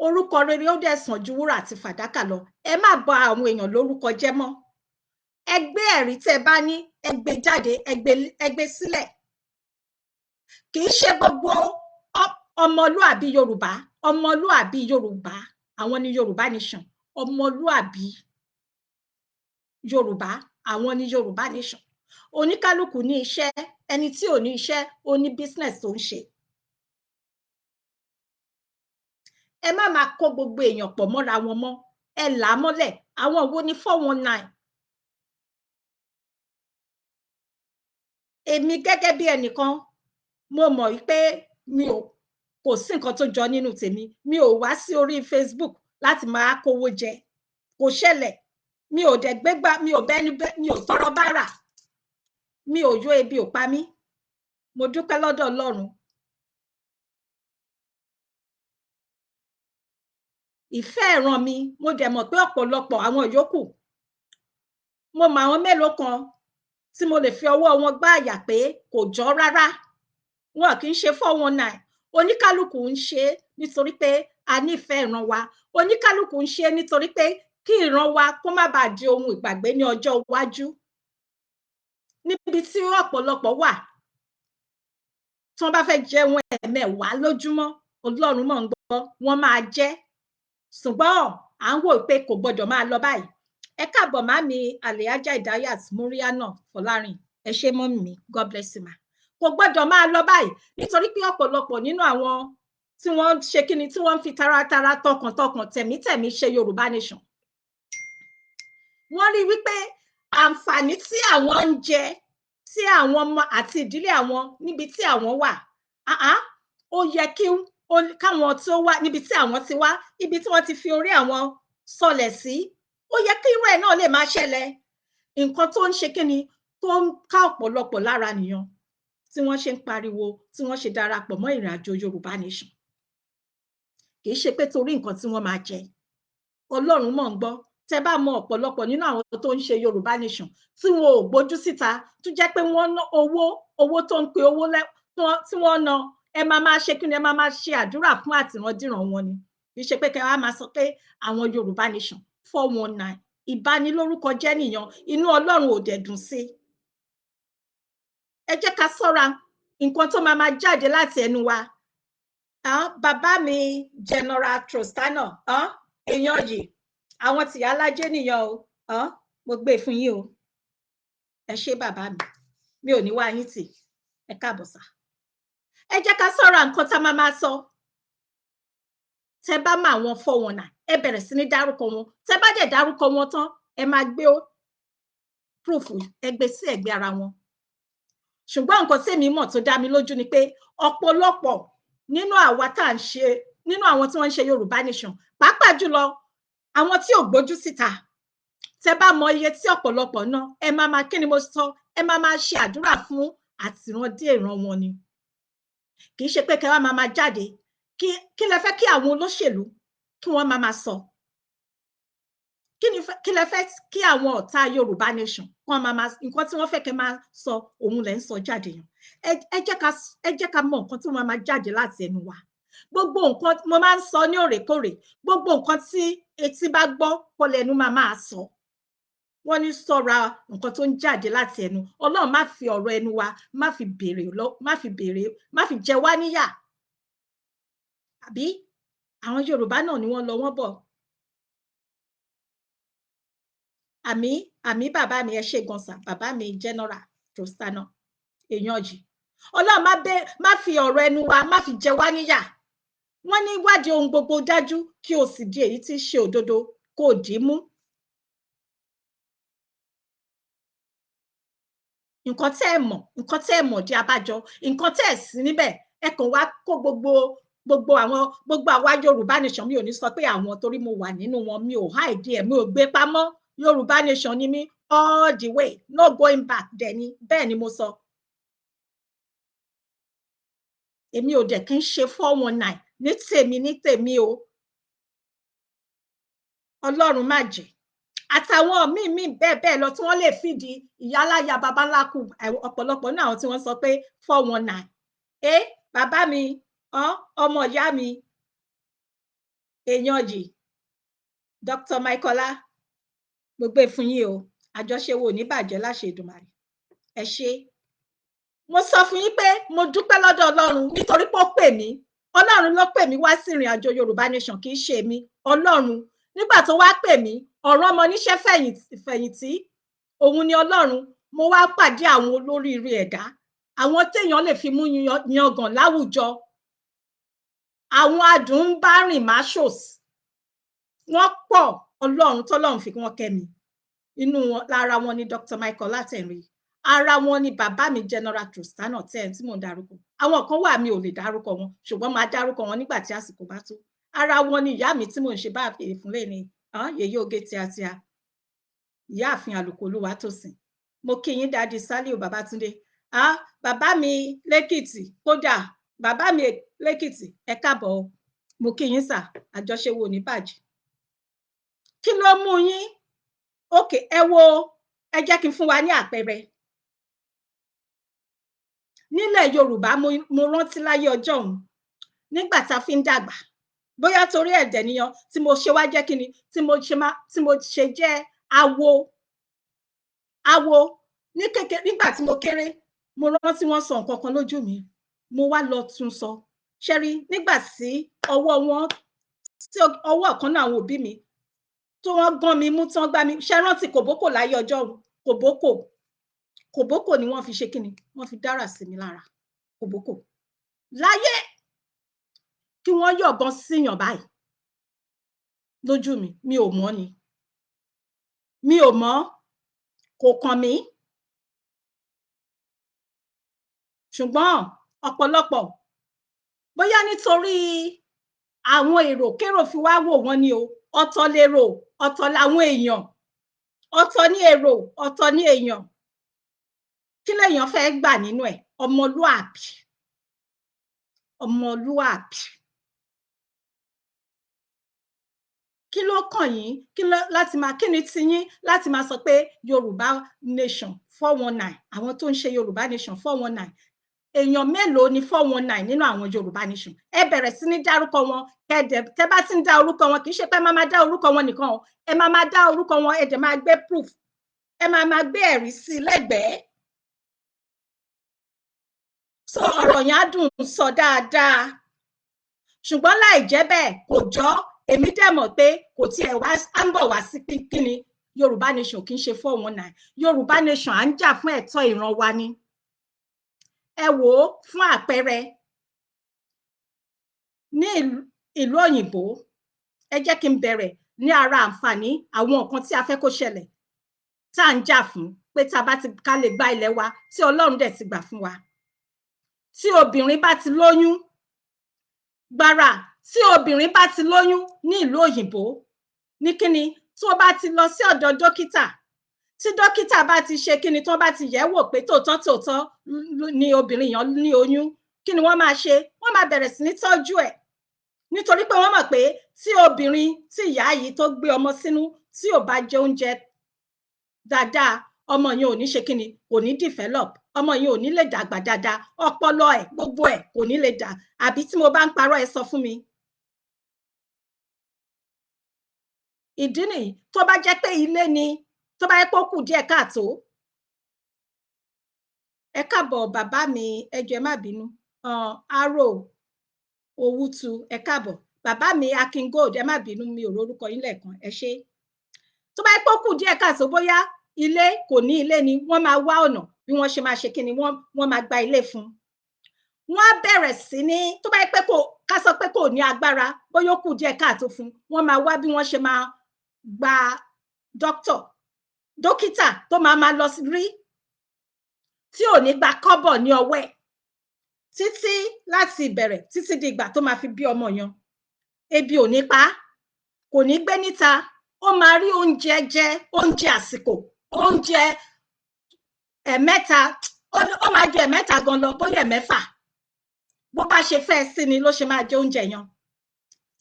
Orúkọ rere ó dẹ̀ sàn ju wúrà àti fàdákà lọ. Ẹ má bà àwọn èèyàn lórúkọ jẹ́ mọ́. Ẹ gbé ẹ̀rí tẹ́ bá ní, ẹ gbé jáde, ẹ gbé sílẹ̀. Kì í ṣe gbogbo ọmọlúàbí Yorùbá, ọmọlúàbí Yorùbá àwọn ni Yorùbá Nation, ọmọlúàbí Yorùbá àwọn ni Yorùbá Nation. Oníkálukú ní iṣẹ́, ẹni tí ò ní iṣẹ́ ó ní business tó ń ṣe. Ẹ má máa kó gbogbo èèyàn pọ̀ mọ́ra wọn mọ́, ẹ là á mọ́lẹ̀. Àwọn wo ni 419? Èmi gẹ́gẹ́ bí ẹnìkan, mo mọ̀ wípé mi ò kò sí nǹkan tó jọ nínú tèmi. Mi ò wá sí orí Facebook láti máa kówó jẹ, kò ṣẹlẹ̀. Mi ò dẹ̀ gbégbá, mi ò bẹ́ni bẹ́, mi ò tọrọ bárà, mi ò yó, ebi ò pa mí. Mo dúpẹ́ lọ́dọ̀ Ọlọ́run. Ìfẹ́ ìran mi, mo dẹ̀ mọ̀ pé ọ̀pọ̀lọpọ̀ àwọn yòókù, mo mọ àwọn mélòó kan tí mo lè fi ọwọ́ wọn gbá àyà pé kò jọ rárá, wọn kì í ṣe 419. Oníkálukú ń ṣe nítorí pé a nífẹ̀ẹ́ ìran wa. Oníkálukú ń ṣe nítorí pé kí ìran wa kó má bàa di ohun ìgbàgbé ní ọjọ́ iwájú. Níbi tí ọ̀pọ̀lọpọ̀ wà, tí wọ́n bá fẹ́ jẹun ẹ̀ẹ̀mẹwàá lójúmọ́, Ọlọ́run mọ̀ ń gbọ́, wọ́n máa jẹ. Ṣùgbọ́n à ń wò pé kò gbọdọ̀ máa lọ báyìí. Ẹ káàbọ̀ màmí Alhaja Idayat Muriana Fọlárin, ẹ ṣé mọ́mì mi, God bless you ma. Kò gbọdọ̀ máa lọ báyìí nítorí pé ọ̀pọ̀lọpọ̀ nínú àwọn tí wọ́n ń ṣe kíni, tí wọ́n ń fi taratara, tọkàntọkàn, tẹ̀mítẹ̀mí ṣe Yorùbá Nation, wọ́n rí wípé àǹfààní tí àwọn ń jẹ, tí àwọn ọmọ àti ìdílé àwọn níbi tí àwọn wà, ó yẹ kí káwọn tó wà níbi tí àwọn ti wá, ibi tí wọ́n ti fi orí àwọn sọlẹ̀ sí, ó yẹ kí irú ẹ̀ náà lè máa ṣẹlẹ̀. Nǹkan tó ń ṣe kíni, tó ń ká ọ̀pọ̀lọpọ̀ lára nìyẹn tí wọ́n ṣe ń pariwo, tí wọ́n ṣe darapọ̀ mọ́ ìrìn àjò Yorùbá Nation. Kì í ṣe pé torí nǹkan tí wọ́n máa jẹ. Ọlọ́run mọ̀ ń gbọ́. Tẹ́ bá mọ ọ̀pọ̀lọpọ̀ nínú àwọn tó ń ṣe Yorùbá Nation tí wọn ò gbójú síta, tó jẹ́ pé wọ́n ná owó, owó tó ń pe owó tí wọ́n ná, ẹ máa máa ṣe kíni, ẹ máa máa ṣe àdúrà fún àtìrandíran wọn ni. Kì í ṣe pé kẹ́ wá máa sọ pé àwọn Yorùbá Nation 419. Ìbanilórúkọ jẹ́ nìyẹn, inú Ọlọ́run ò dẹ̀ dùn sí. Ẹ jẹ́ ká ṣọ́ra nǹkan tó máa máa jáde láti ẹnu wa. Bàbá mi General Trostana, èèyàn yìí, àwọn tìyá alájẹ nìyẹn o, mo gbé fún yín o. Ẹ ṣé bàbá mi, mi ò ní wá yín tì, ẹ káàbọ̀ sà. Ẹ jẹ́ ká ṣọ́ra nǹkan tá máa máa sọ. Tẹ́ bá mọ àwọn 419, ẹ bẹ̀rẹ̀ sí ní dárúkọ wọn. Tẹ́ bá dẹ̀ dárúkọ wọn tán, ẹ máa gbé proof, ẹ gbé sí ẹ̀gbẹ́ ara wọn. Ṣùgbọ́n nǹkan tí èmi mọ̀ tó dá mi lójú ni pé ọ̀pọ̀lọpọ̀ nínú àwa tá à ń ṣe, nínú àwọn tí wọ́n ń ṣe Yorùbá Nation, pàápàá jùlọ Àwọn tí ò gbójú síta, tẹ bá mọ iye tí ọ̀pọ̀lọpọ̀ ná, ẹ máa máa, kí ni mo sọ, ẹ máa máa ṣe àdúrà fún àtìrandé ìran wọn ni. Kì í ṣe pé kẹ wá máa máa jáde. Kí lẹ fẹ́ kí àwọn olóṣèlú kí wọ́n máa máa sọ? Kí lẹ fẹ́ kí àwọn ọ̀tá Yorùbá nation kí wọ́n máa máa, nǹkan tí wọ́n fẹ́ kẹ́ máa sọ òun lẹ̀ ń sọ jáde yẹn. Ẹ jẹ́ ká mọ nǹkan tí wọ́n máa jáde láti ẹnu wa. Gbogbo nǹkan mo máa ń sọ ní òrèkóòrè, gbogbo nǹkan tí etí bá gbọ́ kọ́ lẹ́nu máa máa sọ. Wọ́n ní ṣọ́ra nǹkan tó ń jáde láti ẹnu. Ọlọ́run má fi ọ̀rọ̀ ẹnu wa má fi béèrè lọ, má fi béèrè, má fi jẹ wá níyà. Àbí àwọn Yorùbá náà ni wọ́n lọ wọ́n bọ̀. Àmì àmì bàbá mi, ẹ ṣé gan sà, bàbá mi General Trostana èèyàn yìí. Ọlọ́run má fi ọ̀rọ̀ ẹnu wa má fi jẹ wá níyà. Wọ́n ní wádìí ohun gbogbo dájú kí o sì di èyí tí í ṣe òdodo kó o dì í mú. Nǹkan tẹ́ ẹ mọ̀, nǹkan tẹ́ ẹ mọ̀ di abájọ, nǹkan tẹ́ ẹ sí níbẹ̀, ẹ kàn wá kó gbogbo àwọn, gbogbo àwa Yorùbá nation. Mi ò ní sọ pé àwọn, torí mo wà nínú wọn, mi ò hide ẹ̀, mi ò gbé pamọ́. Yorùbá nation ni mí all the way, no going back dẹ̀ ni, bẹ́ẹ̀ ni mo sọ. Èmi ò dẹ̀ kí ń ṣe 419 ní tèmi, ní tèmi o. Ọlọ́run má jẹ́. Àtàwọn míì míì bẹ́ẹ̀ bẹ́ẹ̀ lọ tí wọ́n lè fìdí ìyáláyà babaláku ọ̀pọ̀lọpọ̀ náà, àwọn tí wọ́n sọ pé 419. Ẹ bàbá mi, ọmọ ìyá mi, èèyàn yìí, Dr. Michaela, mo gbé fún yín o. Àjọṣe wo ò ní bàjẹ́ láṣẹ Èdùmàrè. Ẹ ṣé. Mo sọ fún yín pé mo dúpẹ́ lọ́dọ̀ Ọlọ́run nítorí pé ó pè mí. Ọlọ́run ló pè mí wá sí ìrìn àjò Yorùbá nation, kì í ṣe mi. Ọlọ́run nígbà tó wá pè mí, ọ̀rọ̀ ọmọ oníṣẹ́ fẹ̀yìntì òun ni Ọlọ́run. Mo wá pàdé àwọn olóríire ẹ̀dá, àwọn téèyàn lè fi mú yangàn láwùjọ, àwọn adùn ń bá rìn máṣòs, wọ́n pọ̀. Ọlọ́run tọ́lọ́run fi wọ́n kẹ́ mi. Inú wọn, lára wọn ni Dr. Michael Látẹ̀rí, ara wọn ni bàbá mi General Trostana tẹ́ tí mò ń darúkọ. Àwọn kan wà mi ò lè dárúkọ wọn, ṣùgbọ́n máa dárúkọ wọn nígbà tí àsìkò bá tó. Ara wọn ni ìyá mi tí mò ń ṣe bá fún lẹ́ni, yèyé oge tíátíá, ìyáàfin Àlùkò Olúwatósìn. Mo kí yín Daddy Saliu Babátúndé. Bàbá mi lẹ́kìtì, kódà bàbá mi lẹ́kìtì, ẹ káàbọ̀ o. Mo kí yín sà, àjọṣe wo ní bàjẹ́. Kí ló mú yín? Òkè ẹ wo, ẹ jẹ́ kí n fún wa ní àpẹẹrẹ. Nílẹ̀ Yorùbá, mo rántí láyé ọjọ́ òun nígbà tá a fi ń dàgbà, bóyá torí ẹ̀dẹ̀ níyan tí mo ṣe wá jẹ́ kíni, tí mo ṣe jẹ́ awo awo ní kékeré. Nígbà tí mo kéré, mo rántí wọ́n sọ nǹkan kan lójú mi, mo wá lọ tún sọ. Ṣẹ́rí nígbà tí ọwọ́ wọn, tí ọwọ́ kan náà àwọn òbí mi tó wọ́n gán mi mú, tán gbá mi. Ṣe rántí kòbókò láyé ọjọ́ òun? Kòbókò, kòbókò ni wọ́n fi ṣe kíni, wọ́n fi dára sí mi lára. Kòbókò láyé kí wọ́n yọ̀bọ̀n síyàn báyìí lójú mi, mi ò mọ̀ ni, mi ò mọ̀, kò kàn mí. Ṣùgbọ́n ọ̀pọ̀lọpọ̀, bóyá nítorí àwọn èrò kérò fi wá wò wọ́n ni o, ọ̀tọ̀ lèrò, ọ̀tọ̀ làwọn èèyàn, ọ̀tọ̀ ní èrò, ọ̀tọ̀ ní èèyàn. Kí lèèyàn fẹ́ gbà nínú ẹ̀? Ọmọlúàbí, ọmọlúàbí. Kí ló kàn yín? Kí ló láti máa, kí ni tiyín láti máa sọ pé Yorùbá nation 419? Àwọn tó ń ṣe Yorùbá nation 419, èèyàn mélòó ni 419 nínú àwọn Yorùbá nation? Ẹ bẹ̀rẹ̀ sí ní dárúkọ wọn. Kẹdẹ tẹ bá ti ń dá orúkọ wọn, kì í ṣe pé ẹ máa máa dá orúkọ wọn nìkan o, ẹ máa máa dá orúkọ wọn, ẹ dẹ̀ máa gbé proof, ẹ máa máa gbé ẹ̀rí sí i lẹ́gbẹ̀ẹ́. So ọ̀rọ̀ yẹn á dùn sọ dáadáa. Ṣùgbọ́n láì jẹ́ bẹ́ẹ̀ kò jọ́. Èmi dẹ̀ mọ̀ pé kò tiẹ̀ wá á ń bọ̀ wá sí kíni Yorùbá nation kì í ṣe 419. Yorùbá nation à ń jà fún ẹ̀tọ́ ìran wa ni. Ẹ wò ó fún àpẹẹrẹ ní ìlú òyìnbó, ẹ jẹ́ kí n bẹ̀rẹ̀ ní ara àǹfààní àwọn nǹkan tí a fẹ́ kó ṣẹlẹ̀ tá à ń jà fún, pé tá a bá ti ká lè gba ilẹ̀ wa tí Ọlọ́run dẹ̀ ti gbà fún wa. Tí obìnrin bá ti lóyún gbàrà, tí obìnrin bá ti lóyún ní ìlú òyìnbó, Ní kíni, tó bá ti lọ sí ọ̀dọ̀ dókítà, tí dókítà bá ti ṣe kíni, tó bá ti yẹ̀ wò pé tòótọ́ tòótọ́ ni obìnrin yẹn ní oyún, kí ni wọ́n máa ṣe? Wọ́n máa bẹ̀rẹ̀ sí ní tọ́jú ẹ̀, nítorí pé wọ́n mọ̀ pé tí obìnrin, tí ìyá yìí tó gbé ọmọ sínú, tí ò bá jẹ oúnjẹ dáadáa, ọmọ yẹn ò ní ṣe kíni, kò ní develop, ọmọ yẹn ò ní lè dàgbà dáadáa, ọpọlọ ẹ̀ gbogbo ẹ̀ kò ní lè dà. Àbí tí mo bá ń parọ́, ẹ sọ fún mi. Ìdí nìyí, tó bá jẹ́ pé ilé ni, tó bá yẹ pé ó kù díẹ̀ káàtó. Ẹ káàbọ̀ bàbá mi, ẹ jọ̀ọ́ ẹ má bínú. Arò Owútu, ẹ káàbọ̀ bàbá mi. Akin Gold, ẹ má bínú, mi ò rórúkọ yín lẹ́ẹ̀kan, ẹ ṣé. Tó bá yẹ pé ó kù díẹ̀ káàtó, bóyá ilé kò ní ilé ni, wọ́n máa wá ọ̀nà bí wọ́n ṣe máa ṣe kíni, wọ́n máa gba ilé fún un. Wọ́n á bẹ̀rẹ̀ sí ní, tó bá yẹ pé kò, ká sọ pé kò ní agbára, bóyá ó kù díẹ̀ káàtó fún, wọ́n máa wá bí wọ́n ṣe máa gba dókítà tó máa máa lọ rí, tí ò ní gba kọ́bọ̀ ní ọwọ́ ẹ̀, títí láti ìbẹ̀rẹ̀ títí di ìgbà tó máa fi bí ọmọ yẹn. Ebi ò ní pa á, kò ní gbé níta, ó máa rí oúnjẹ jẹ, oúnjẹ àsìkò, oúnjẹ ẹ̀mẹ́ta, ó máa jẹ ẹ̀mẹ́ta gan lọ, bóyá ẹ̀mẹ́fà, bó bá ṣe fẹ́ sí ni ló ṣe máa jẹ oúnjẹ yẹn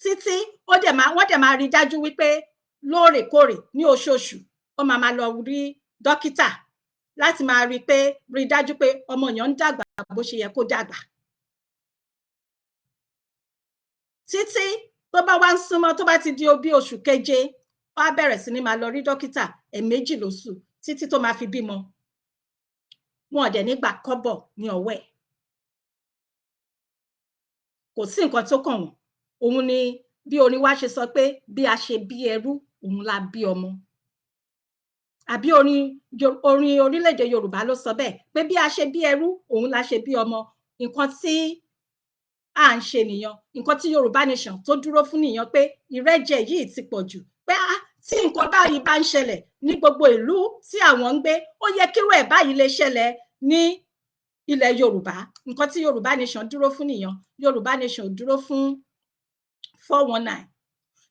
títí ó dẹ̀ máa, wọ́n dẹ̀ máa rí dájú wípé lóòrèkóòrè, ní oṣooṣù, ó máa máa lọ rí dókítà láti máa rí pé, rí dájú pé ọmọ yẹn ń dàgbà bó ṣe yẹ kó dàgbà. Títí tó bá wá ń súnmọ́, tó bá ti di bí oṣù keje, á bẹ̀rẹ̀ sí ní máa lọ rí dókítà ẹ̀ẹ̀mejì lóṣù títí tó máa fi bímọ. Wọn ò dẹ̀ ní gba kọ́bọ̀ ní ọwọ́ ẹ̀, kò sí nǹkan tó kàn wọ́n. Òun ni bí orin wa ṣe sọ pé bí a ṣe bí ẹrú, òun la bí ọmọ. Àbí orin orílẹ̀-èdè Yorùbá ló sọ bẹ́ẹ̀ pé bí a ṣe bí ẹrú, òun la ṣe bí ọmọ. Nǹkan tí à ń ṣe nìyẹn, nǹkan tí Yorùbá Nation tó dúró fún nìyẹn, pé ìrẹ́jẹ yìí ti pọ̀ jù, pé á tí nǹkan báyìí bá ń ṣẹlẹ̀ ní gbogbo ìlú tí àwọn ń gbé, ó yẹ kírú ẹ̀ báyìí lè ṣẹlẹ̀ ní ilẹ̀ Yorùbá. Nǹkan tí Yorùbá Nation dúró fún nìyẹn. Yorùbá Nation dúró fún 419.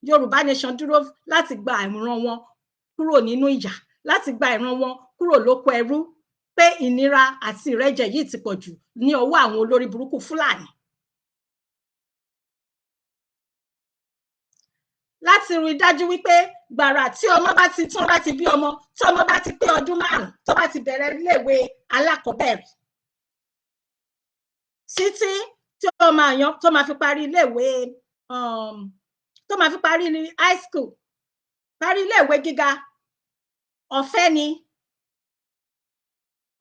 Yorùbá Nation dúró láti gba ìran wọn kúrò nínú ìyà, láti gba ìran wọn kúrò lóko ẹrú, pé ìnira àti ìrẹ́jẹ yìí ti pọ̀ jù ní ọwọ́ àwọn olórí burúkú Fúlàní. Láti rí i dájú wípé gbàrà tí ọmọ bá ti tún bá ti bí ọmọ, tí ọmọ bá ti pé ọdún 5, tó bá ti bẹ̀rẹ̀ iléèwé alákọ̀ọ́bẹ̀rẹ̀ títí tí ó máa yan tó máa fi parí iléèwé, tó máa fi parí high school, parí iléèwé gíga, ọ̀fẹ́ ni,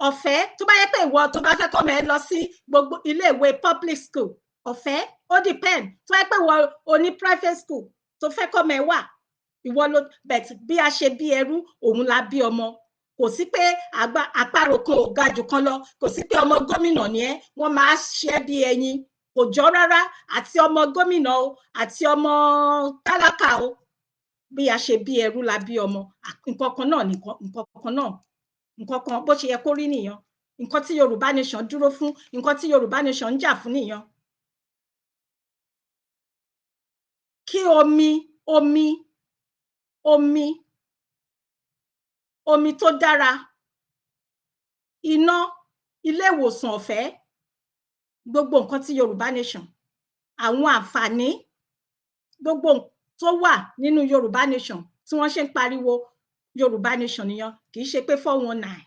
ọ̀fẹ́. Tó bá yẹ pé ìwọ tó bá fẹ́ kọ́mọ ẹ lọ sí gbogbo iléèwé public school, ọ̀fẹ́. Ó depend, tó bá yẹ pé ìwọ o ní private school tó fẹ́ kọ́mọ ẹ wà, ìwọ ló but bí a ṣe bí ẹrú, òun la bí ọmọ. Kò sí pé àgbà àparò kan ò ga jù kan lọ, kò sí pé ọmọ gómìnà ni ẹ, wọ́n máa ṣe é bí ẹyin, kò jọ rárá. Àti ọmọ gómìnà o, àti ọmọ tálákà o, bí a ṣe bí ẹrú la bí ọmọ. Nǹkan kan náà, nǹkan kan náà, nǹkan kan bó ṣe yẹ kó rí nìyẹn. Nǹkan tí Yorùbá Nation dúró fún, nǹkan tí Yorùbá Nation ń jà fún nìyẹn. Kí omi tó dára, iná, ilé ìwòsàn ọ̀fẹ́, gbogbo nǹkan tí Yorùbá Nation, àwọn àǹfààní gbogbo tó wà nínú Yorùbá Nation tí wọ́n ṣe ń pariwo Yorùbá Nation nìyẹn, kì í ṣe pé 419.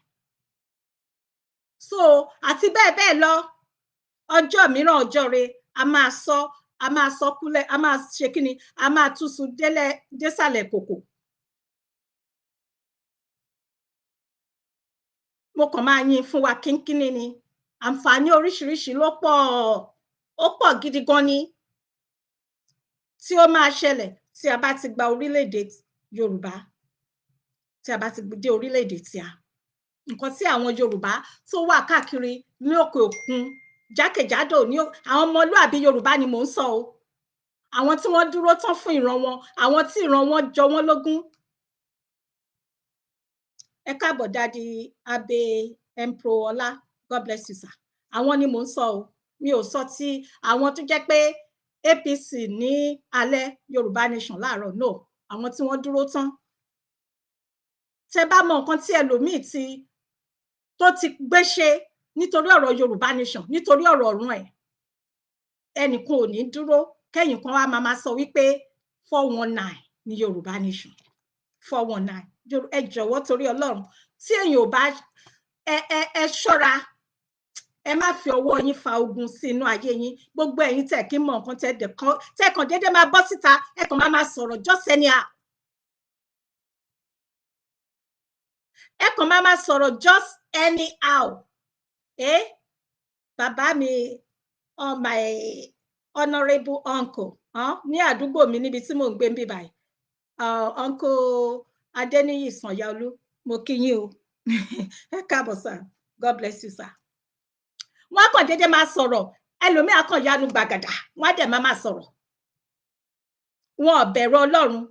So àti bẹ́ẹ̀ bẹ́ẹ̀ lọ. Ọjọ́ mìíràn, ọjọ́ re, a máa sọ, a máa sọ kúlẹ̀, a máa ṣe kíni, a máa túṣu délẹ̀ désàlẹ̀ kòkò. Mo kàn máa yin fún wa kínkínní ni. Àǹfààní oríṣiríṣi ló pọ̀, ó pọ̀ gidi gan ni tí ó máa ṣẹlẹ̀ tí a bá ti gba orílẹ̀-èdè Yorùbá, tí a bá ti dé orílẹ̀-èdè tí a. Nǹkan tí àwọn Yorùbá tó wà káàkiri ní òkè òkun jákèjádò, ní àwọn ọmọlúàbí Yorùbá ni mò ń sọ o, àwọn tí wọ́n dúró tán fún ìran wọn, àwọn tí ìran wọn jọ wọ́n lógún. Ẹ káàbọ̀, Daddy Abe Empro Ọlá, God bless you, sir. Àwọn ni mò ń sọ o, mi ò sọ ti àwọn tó jẹ́ pé APC ní alẹ́, Yorùbá Nation láàárọ̀, no. àwọn tí wọ́n dúró tán. Tẹ́ bá mọ nǹkan tí ẹlòmíì ti tó ti gbé ṣe nítorí ọ̀rọ̀ Yorùbá nation, nítorí ọ̀rọ̀ ọ̀run ẹ̀, ẹnìkan ò ní dúró kẹ́yìn kan wá máa sọ wípé 419 ní Yorùbá nation, 419. Ẹ jọ̀wọ́ torí Ọlọ́run, tí èèyàn ò bá ẹ ṣọ́ra, ẹ má fi ọwọ́ yín fa ogun sí inú ayé yín. Gbogbo ẹ̀yin tẹ́ kí mọ nǹkan tẹ́ kàn déédéé máa bọ́ síta, ẹ kàn máa sọ̀rọ̀ just anyhow, ẹ kàn máa sọ̀rọ̀ just anyhow. Bàbá mi, my honourable uncle ní àdúgbò mi níbi tí mò ń gbé ń bí báyìí, uncle Adéníyì Sànyàolú, mo kí yín o, ẹ káàbọ̀ sir, God bless you sir. Wọ́n kàn déédéé máa sọ̀rọ̀, ẹlòmíà kàn yanu gbàgàdà, wọ́n á dẹ̀ máa sọ̀rọ̀. Wọn ò bẹ̀rù Ọlọ́run,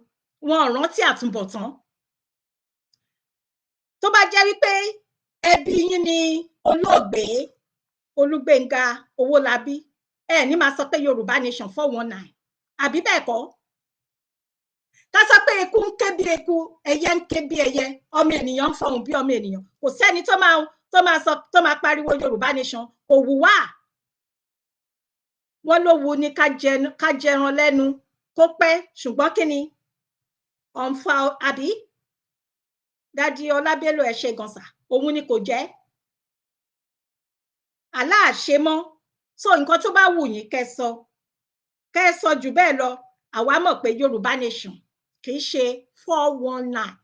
wọn ò rántí àtúbọ̀tán. Tó bá jẹ́ wípé ẹbí yín ni olóògbé Olúgbénga Owólabí, ẹ ní máa sọ pé Yorùbá nation 419, àbí bẹ́ẹ̀ kọ́? Ká sọ pé eku ń ké bí eku, ẹyẹ ń ké bí ẹyẹ, ọmọ ènìyàn ń fọhùn bí ọmọ ènìyàn, kò sẹ́ni tó máa sọ tó máa pariwo Yorùbá nation, kò wù wá. Wọ́n ló wu ni ká jẹran lẹ́nu kó pẹ́, ṣùgbọ́n kí ni ọ̀nfà àbí Dádì Ọlábélò, ẹ ṣe gan sà, òun ni kò jẹ́ aláàṣe mọ́. So nǹkan tó bá wù yín kẹ́ sọ, kẹ́ sọ jù bẹ́ẹ̀ lọ. Àwa mọ̀ pé Yorùbá nation kì í ṣe 419.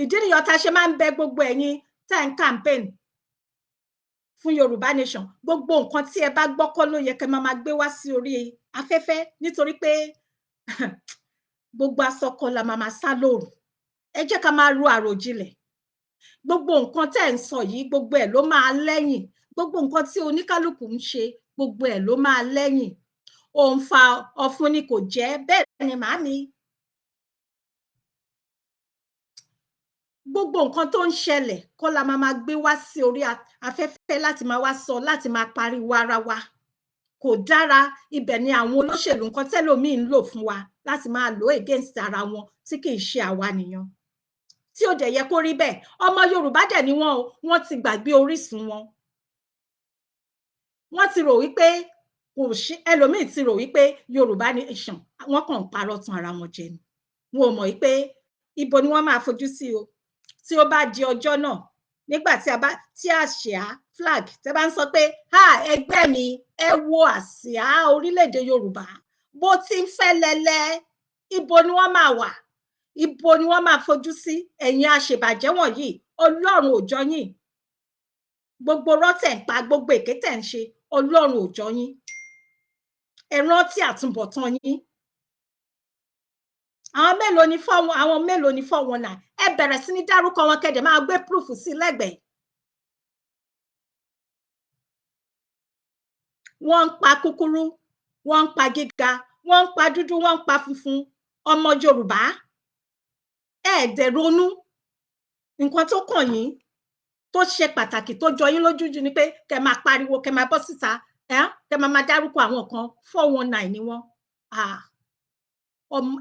Ìdí nìyọ tá a ṣe máa ń bẹ gbogbo ẹ̀yin tẹ́ ń campaign fún Yorùbá nation, gbogbo nǹkan tí ẹ bá gbọ́ kọ́ ló yẹ kẹ́ máa gbé wá sí orí afẹ́fẹ́, nítorí pé gbogbo asọkọ la máa sá lóru. Ẹ jẹ́ ká máa ro àròjinlẹ̀. Gbogbo nǹkan tẹ́ ń sọ yìí, gbogbo ẹ̀ ló máa lẹ́yìn. Gbogbo nǹkan tí oníkálukú ń ṣe, gbogbo ẹ̀ ló máa lẹ́yìn. Òǹfà ọ̀fun ni kò jẹ́ bẹ́ẹ̀ ni màámi. Gbogbo nǹkan tó ń ṣẹlẹ̀ kọ́ la máa gbé wá sí orí afẹ́fẹ́ láti máa wá sọ, láti máa pariwo ara wa. Kò dára. Ibẹ̀ ni àwọn olóṣèlú nǹkan tẹ́lòmíì ń lò fún wa láti máa lò against ara wọn, tí kì í ṣe àwa nìyẹn, tí ò dẹ̀ yẹ kó rí bẹ́ẹ̀. Ọmọ Yorùbá dẹ̀ ni wọ́n o, wọ́n ti gbàgbé orísun wọn. Wọ́n ti rò wípé kò ṣe, ẹlòmíì ti rò wípé Yorùbá nation wọ́n kàn ń parọ́ tún ara wọn jẹ ni. Wọn ò mọ̀ wípé ibo ni wọ́n máa fojú sí o. Tí ó bá di ọjọ́ náà, nígbà tí a bá tí àsíá flag, tẹ́ bá ń sọ pé ha ẹgbẹ́ mi, ẹ wo àsíá orílẹ̀-èdè Yorùbá bó ti ń fẹ́ lẹ́lẹ́, ibo ni wọ́n máa wà, ibo ni wọ́n máa fojú sí? Ẹ̀yin àṣebàjẹ́ wọ̀nyí, Ọlọ́run ò jọ yín. Gbogbo rọ́tẹ̀ ń pa, gbogbo èké tẹ̀ ń ṣe, Ọlọ́run ò jọ yín. Ẹ rántí àtúbọ̀tán yín. Àwọn mélòó ni fọ́wọn, àwọn mélòó ni 419? Ẹ bẹ̀rẹ̀ sí ní dárúkọ wọn, kẹ́dẹ̀ máa gbé proof sí lẹ́gbẹ̀ẹ́. Wọ́n ń pa kúkúrú, wọ́n ń pa gíga, wọ́n ń pa dúdú, wọ́n ń pa funfun. Ọmọ Yorùbá, ẹ dẹ̀ ronú. Nǹkan tó kàn yín tó ṣe pàtàkì tó jọ yín lójú jù ni pé kẹ́ máa pariwo, kẹ́ máa bọ́ síta, kẹ́ máa dárúkọ àwọn kan 419 ni wọ́n.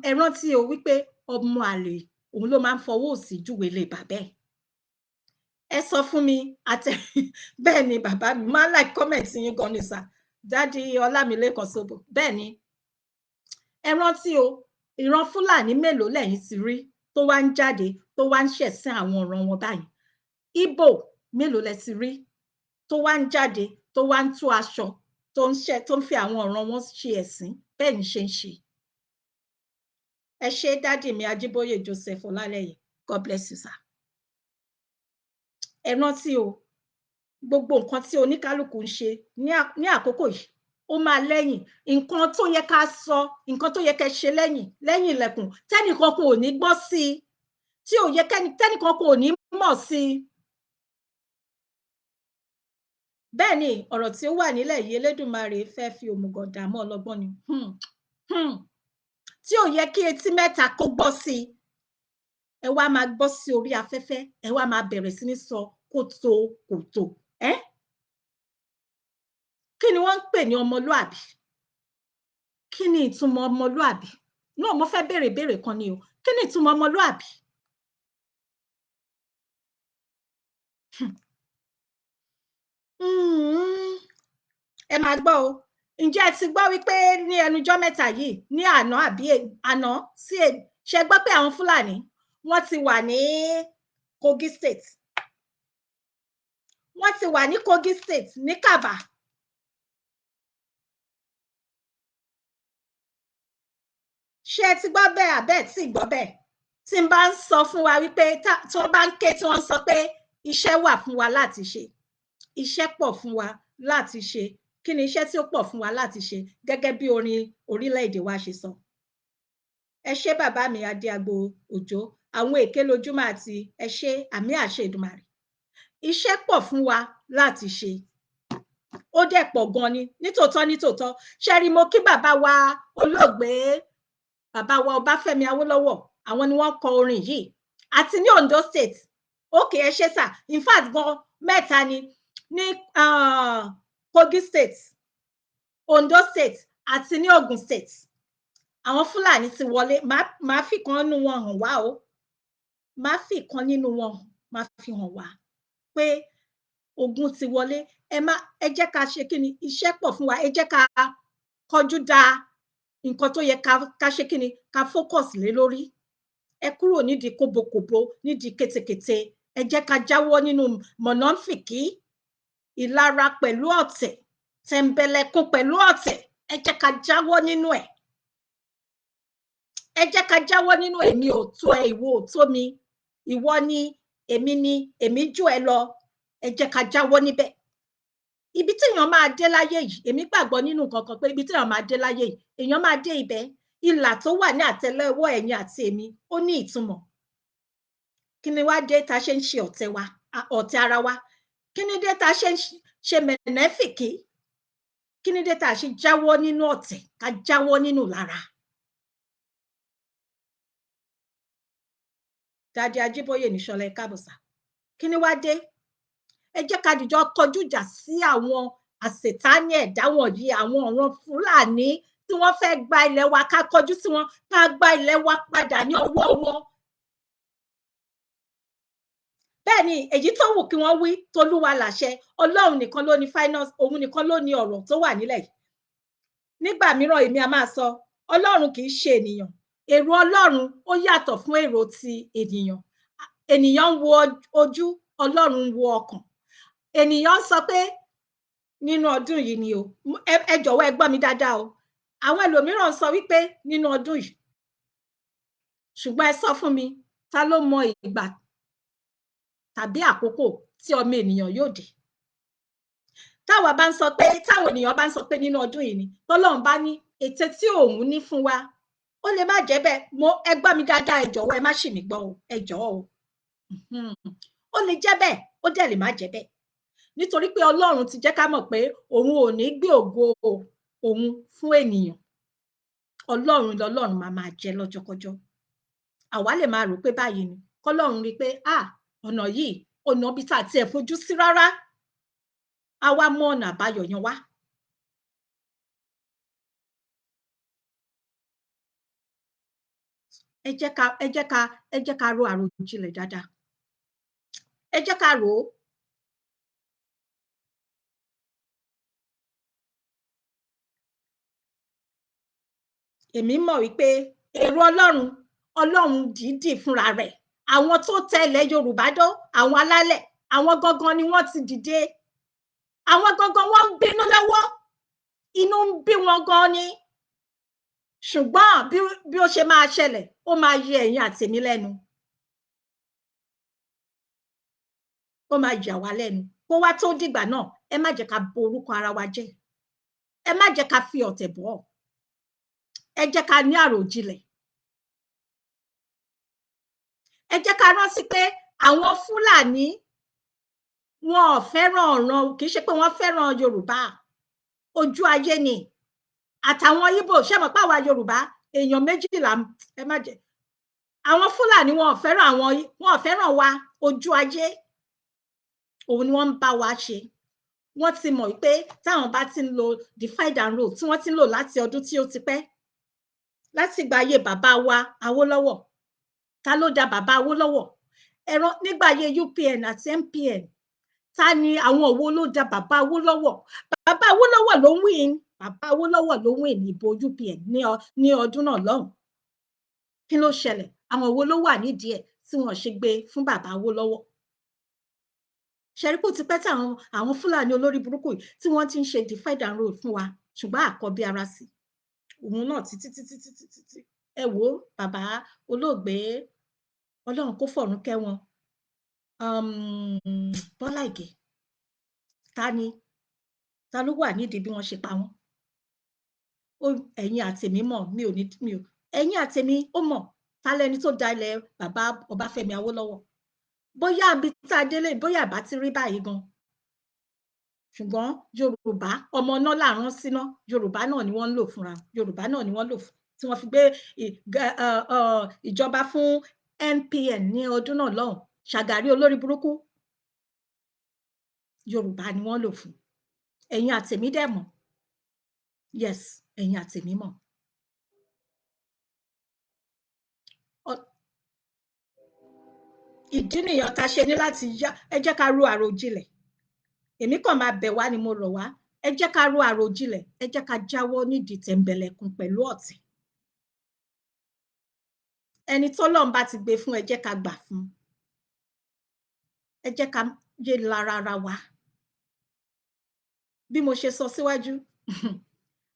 Ẹ rántí o wípé ọmọ àlè òun ló máa ń fọwọ́ òsì júwe lé bàbá ẹ̀. Ẹ sọ fún mi àtẹ bẹ́ẹ̀ ni bàbá mi máa like comment yín gan ni sà, Dádì Ọlámilékan Sóbò. Bẹ́ẹ̀ ni, ẹ rántí o, ìran Fúlàní mélòó lẹ́yìn ti rí tó wá ń jáde tó wá ń ṣẹ̀sín àwọn ọ̀ràn wọn báyìí? Ìgbò mélòó lẹ ti rí tó wá ń jáde tó wá ń tú aṣọ tó ń ṣe tó ń fi àwọn ọ̀ràn wọn ṣe ẹ̀sín? Bẹ́ẹ̀ ni ṣe ń ṣe. Ẹ ṣé dádì mi Ajíbóyè Joseph Ọlálẹyé, God bless you sir. Ẹ rántí o, gbogbo nǹkan tí oníkálukú ń ṣe ní àkókò yìí ó máa lẹ́yìn. Nǹkan tó yẹ ká sọ, nǹkan tó yẹ ká ṣe lẹ́yìn lẹ́yìn ilẹ̀kùn tẹ́nìkan kò ní gbọ́ sí i, tí ò yẹ tẹ́nìkan kò ní mọ̀ sí i. Bẹ́ẹ̀ ni ọ̀rọ̀ tí ó wà nílẹ̀ yìí, Elédùmarè fẹ́ fi òmùgọ̀ dààmú ọlọ́gbọ́n ni. Tí ò yẹ kí etí mẹ́ta kó gbọ́ sí i, ẹ wá máa gbọ́ sí orí afẹ́fẹ́, ẹ wá máa bẹ̀rẹ̀ sí ní sọ kótó kòtò. Kí ni wọ́n ń pè ní ọmọlúàbí? Kí ni ìtumọ̀ ọmọlúàbí? Náà mo fẹ́ béèrè ìbéèrè kan ni o. Kí ni ìtumọ̀ ọmọlúàbí? Ẹ máa gbọ́ o. Ǹjẹ́ ẹ ti gbọ́ wípé ní ẹnujọ́ mẹ́ta yìí, ní àná àbí àná sí ṣe gbọ́ pé àwọn Fúlàní wọ́n ti wà ní Kogi State. Wọ́n ti wà ní Kogi State ní Kàbà. Ṣé ẹ ti gbọ́ bẹ́ẹ̀ àbẹ́ẹ̀ tí gbọ́ bẹ́ẹ̀? Tí n bá ń sọ fún wa wípé tí wọ́n bá ń ké tí wọ́n ń sọ pé iṣẹ́ wà fún wa láti ṣe, iṣẹ́ pọ̀ fún wa láti ṣe. Kí ni iṣẹ́ tí ó pọ̀ fún wa láti ṣe gẹ́gẹ́ bí orin orílẹ̀-èdè wa ṣe sọ? Ẹ ṣé bàbá mi Adéagbo Òjó, àwọn èké lójúmọ́ àti ẹ ṣé àmì àṣẹ Èdùmàrè. Iṣẹ́ pọ̀ fún wa láti ṣe. Ó dẹ̀ pọ̀ gan ni, nítòótọ́ nítòótọ́. Ṣé rí, mo kí bàbá wa olóògbé, bàbá wa Ọbáfẹ́mi Awólọ́wọ̀, àwọn ni wọ́n kọ orin yìí. Àti ní Ondo State, okay ẹ ṣé sà, in fact gan mẹ́ta ni, ní Kogi State, Ondo State àti ní Ogun State. Àwọn Fúlàní ti wọlé. Màá fi kan nínú wọn hàn wá o. Màá fi kan nínú wọn màá fi hàn wá pé ogun ti wọlé. Ẹ jẹ́ ká ṣe kí ni, iṣẹ́ pọ̀ fún wa. Ẹ jẹ́ ká kọjú da nǹkan tó yẹ ká ṣe kí ni, ká focus lé lórí. Ẹ kúrò nídìí kóbokòbo, nídìí kétékété. Ẹ jẹ́ ká jáwọ́ nínú mọ̀nàfìkì, ìlara pẹ̀lú ọ̀tẹ̀, tẹ̀m̀bẹ̀lẹ̀kun pẹ̀lú ọ̀tẹ̀. Ẹ jẹ́ ká jáwọ́ nínú ẹ̀. Ẹ jẹ́ ká jáwọ́ nínú èmi ò tó ẹ, ìwọ ò tó mi, ìwọ ni, èmi ni, èmi jù ẹ lọ. Ẹ jẹ́ ká jáwọ́ níbẹ̀. Ibi tí èèyàn máa dé láyé yìí, èmi gbàgbọ́ nínú nǹkan kan pé ibi tí èèyàn máa dé láyé yìí, èèyàn máa dé ibẹ̀. Ìlà tó wà ní àtẹ́lẹwọ́ ẹ̀yin àti èmi, ó ní ìtumọ̀. Kí ni wá dé ta ṣe ń ṣe ọ̀tẹ̀ wa, ọ̀tẹ̀ ara wa? Kí ni dé ta ṣe ń ṣe mẹ̀nẹ́fìkì? Kí ni dé ta ṣe jáwọ́ nínú ọ̀tẹ̀, ká jáwọ́ nínú lára? Dádì Ajíbóyè Níṣọlá, ẹ káàbọ̀ sà. Kí ni wá dé? Ẹ jẹ́ ká dìjọ kọjú ìjà sí àwọn àṣetánì ẹ̀dá wọ̀nyí, àwọn ọ̀ràn Fúlàní tí wọ́n fẹ́ gba ilẹ̀ wa, ká kọjú sí wọn, ká gba ilẹ̀ wa padà ní ọwọ́ wọn. Bẹ́ẹ̀ ni èyí tó wù kí wọ́n wí, tolúwa làṣẹ. Ọlọ́run nìkan ló ní finance, òun nìkan ló ní ọ̀rọ̀ tó wà nílẹ̀ yìí. Nígbà mìíràn èmi a máa sọ, Ọlọ́run kì í ṣe ènìyàn. Èrò Ọlọ́run ó yàtọ̀ fún èrò ti ènìyàn. Ènìyàn ń wo ojú, Ọlọ́run ń wo ọkàn. Ènìyàn ń sọ pé nínú ọdún yìí ni o. Ẹ jọ̀wọ́ ẹ gbọ́ mi dáadáa o. Àwọn ẹlòmíràn sọ wípé nínú ọdún yìí. Ṣùgbọ́n ẹ sọ fún mi, ta ló mọ ìgbà tàbí àkókò tí ọmọ ènìyàn yóò dé? Táwa bá ń sọ pé, táwọn ènìyàn bá ń sọ pé nínú ọdún yìí ni, tọ́lọ́run bá ní ète tí òun ní fún wa, ó lè má jẹ́ bẹ́ẹ̀. Ẹ gbọ́ mi dáadáa, ẹ jọ̀wọ́ ẹ má ṣì mí gbọ́ o, ẹ jọ̀ọ́ o. Ó lè jẹ́ bẹ́ẹ̀, ó dẹ̀ lè má jẹ́ bẹ́ẹ̀. Nítorí pé Ọlọ́run ti jẹ́ ká mọ̀ pé òun ò ní gbé ògo òun fún ènìyàn. Ọlọ́run lọ́lọ́run máa máa jẹ́ lọ́jọ́kọ́jọ́. Àwa lè máa rò pé báyìí ni, kọ́lọ́run rí pé ọ̀nà yìí, ọ̀nà bí tá a tiẹ̀ fojú sí rárá. A wá mú ọ̀nà àbáyọ yẹn wá. Ẹ jẹ́ ká ro àròjinlẹ̀ dáadáa. Ẹ jẹ́ ká rò ó. Èmi mọ̀ wípé èrò Ọlọ́run, Ọlọ́run dìídì fúnra rẹ̀. Àwọn tó tẹ̀lé Yorùbá dó, àwọn alálẹ̀, àwọn gangan ni wọ́n ti dìde. Àwọn gangan wọ́n ń bínú lọ́wọ́. Inú ń bí wọn gan ni. Ṣùgbọ́n bí ó ṣe máa ṣẹlẹ̀, ó máa yẹ ẹ̀yin àti èmi lẹ́nu. Ó máa yà wá lẹ́nu. Kó wá tó dìgbà náà, ẹ má jẹ́ ká bo orúkọ ara wa jẹ́. Ẹ má jẹ́ ká fi ọ̀tẹ̀ bọ̀. Ẹ jẹ́ ká ní àròjinlẹ̀. Ẹ jẹ́ ká rántí pé àwọn Fúlàní wọn ò fẹ́ràn ọ̀ràn, kì í ṣe pé wọ́n fẹ́ràn Yorùbá. Ojú ayé ni. Àtàwọn Ìgbò, ṣé mọ̀ pé àwa Yorùbá èèyàn méjìlá, ẹ má jẹ́. Àwọn Fúlàní wọn ò fẹ́ràn àwọn, wọn ò fẹ́ràn wa. Ojú ayé òun ni wọ́n ń bá wa ṣe. Wọ́n ti mọ̀ pé táwọn bá ti ń lo divide and rule tí wọ́n ti ń lò láti ọdún tí ó ti pẹ́, Láti ìgbà ayé bàbá wa Awólọ́wọ̀, ta ló da bàbá Awólọ́wọ̀? Ẹ̀rọ nígbà ayé UPN àti MPN, ta ni àwọn wo ló da bàbá Awólọ́wọ̀? Bàbá Awólọ́wọ̀ ló win, bàbá Awólọ́wọ̀ ló win ìbò UPN ní ọdún náà lọ́hùn. Kí ló ṣẹlẹ̀? Àwọn wo ló wà nídìí ẹ̀ tí wọ́n ṣe gbé fún bàbá Awólọ́wọ̀? Ṣẹ̀ríkù ti pẹ́ tí àwọn Fúlàní olórí burúkú yìí tí wọ́n ti ń ṣe divide and rule fún wa, ṣùgbọ́n àkọ́bí ara sí òun náà títí títí títí títí. Ẹ wo bàbá olóògbé, Ọlọ́run kó fọ̀run kẹ́ wọn, Bọ́lá Ìgè, ta ló wà nídìí bí wọ́n ṣe pa wọ́n? Ẹ̀yin àtèmi mọ̀, mi ò ní mi ò ẹ̀yin àtèmi ó mọ̀ ta lẹni tó da ilẹ̀ bàbá Ọbáfẹ́mi Awólọ́wọ̀. Bóyá ibi tá a délé, bóyá àbá ti rí báyìí gan, ṣùgbọ́n Yorùbá ọmọ náà là rán síná. Yorùbá náà ni wọ́n ń lò fúnra, Yorùbá náà ni wọ́n lò tí wọ́n fi gbé ìjọba fún NPN ní ọdún náà lọ́hùn. Ṣàgàrí olórí burúkú, Yorùbá ni wọ́n lò fún. Ẹ̀yin àtèmi dẹ̀ mọ̀. Yes, ẹ̀yin àtèmi mọ̀. Ìdí nìyẹn tá a ṣe ní láti yá. Ẹ jẹ́ ká ro àròjinlẹ̀. Èmi kàn máa bẹ̀ wá ni, mo rọ̀ wá, ẹ jẹ́ ká ro àròjinlẹ̀, ẹ jẹ́ ká jáwọ́ nídìí tẹ̀m̀bẹ̀lẹ̀kun pẹ̀lú ọ̀tẹ̀. Ẹni tọ́lọ́run bá ti gbé fún, ẹ jẹ́ ká gbà fún. Ẹ jẹ́ ká yé lára ara wa. Bí mo ṣe sọ síwájú,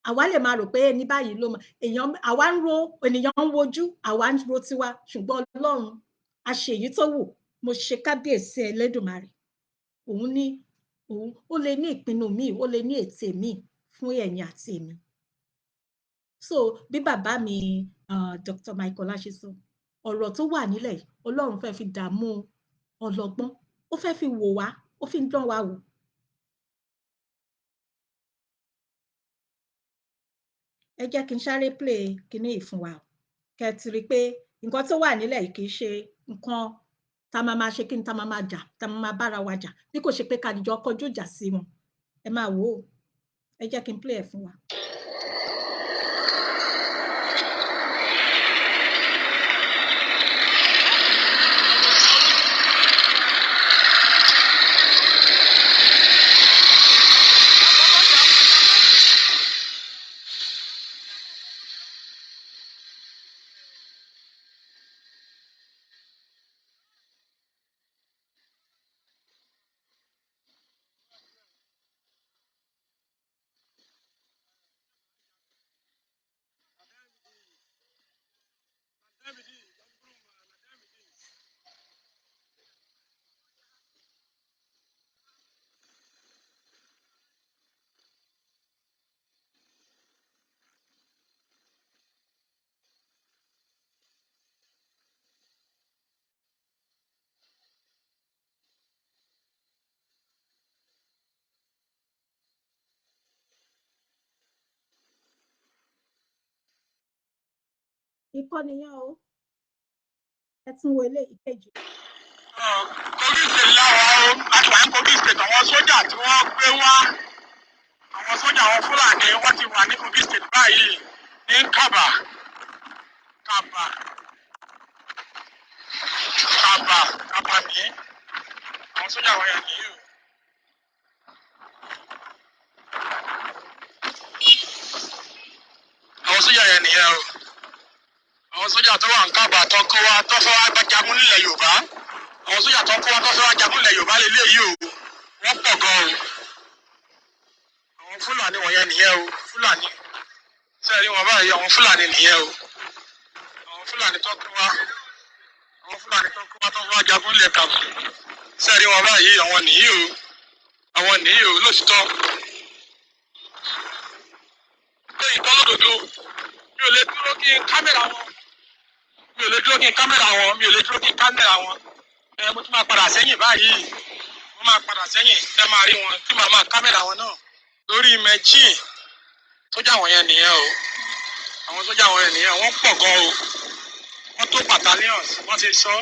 àwa lè máa rò pé ẹni báyìí ló mọ èèyàn, àwa ń ro ènìyàn ń wojú, àwa ń ro tiwa, ṣùgbọ́n Ọlọ́run a ṣe èyí tó wù. Mo ṣe kábíyèsí Ẹlẹ́dùmarè, òun ní òun ó lè ní ìpinnu míì, ó lè ní ète míì fún ẹ̀yin àti èmi. So bí bàbá mi Dr. Michael ṣe sọ, ọ̀rọ̀ tó wà nílẹ̀ yìí, Ọlọ́run fẹ́ fi dààmú ọlọ́gbọ́n, ó fẹ́ fi wò wá, ó fi ń dán wa wò. Ẹ jẹ́ kí n sáré play kinní yìí fún wa o, kẹ́ ẹ ti rí i pé nǹkan tó wà nílẹ̀ yìí kì í ṣe nǹkan tá a máa máa ṣe kí ni, tá a máa máa jà, tá a máa máa bára wa jà, bí kò ṣe pé ká jọ kọjú ìjà sí wọn. Ẹ máa wò ó, ẹ jẹ́ kí n play ẹ̀ fún wa. Ikọ́ nìyẹn o, ẹ tún wo ilé ìkejì. Kogi State láwa o, láti wà ní Kogi State. Àwọn sójà tí wọ́n gbé wá, àwọn sójà, àwọn Fúlàní, wọ́n ti wà ní Kogi State báyìí, ní Kaba Kaba Kaba Kaba ní àwọn sójà wọ̀nyẹn nìyí o. Àwọn sójà yẹn nìyẹn o, àwọn sójà tó wà ní Kaba tó kó wá, tó fẹ́ wá jagun nílẹ̀ Yorùbá. Àwọn sójà tó kó wá, tó fẹ́ wá jagun nílẹ̀ Yorùbá lélẹ́yìí o. Wọ́n pọ̀ gan o. Àwọn Fúlàní wọ̀nyẹn nìyẹn o. Fúlàní sẹ́ẹ̀rí wọn báyìí, àwọn Fúlàní nìyẹn o. Àwọn Fúlàní tó kó wá, àwọn Fúlàní tó kó wá, tó fẹ́ wá jagun nílẹ̀ Kaba, sẹ́ẹ̀rí wọn báyìí, àwọn nìyí o, àwọn nìyí o. Lóòtítọ́ pé ìtọ́lódodo, mi ò lè dúró kí n kámẹ́rà wọn, mi ò lè dúró kí n kámẹ́rà wọn, mi ò lè dúró kí n kámẹ́rà wọn. Ẹ mo tún máa padà sẹ́yìn báyìí, mo máa padà sẹ́yìn, ẹ máa rí wọn tí màá máa kámẹ́rà wọn náà lórí machine. Sójà wọn yẹn nìyẹn o, àwọn sójà wọn yẹn nìyẹn. Wọ́n pọ̀ gan o, wọ́n tó battalions, wọ́n ti sọ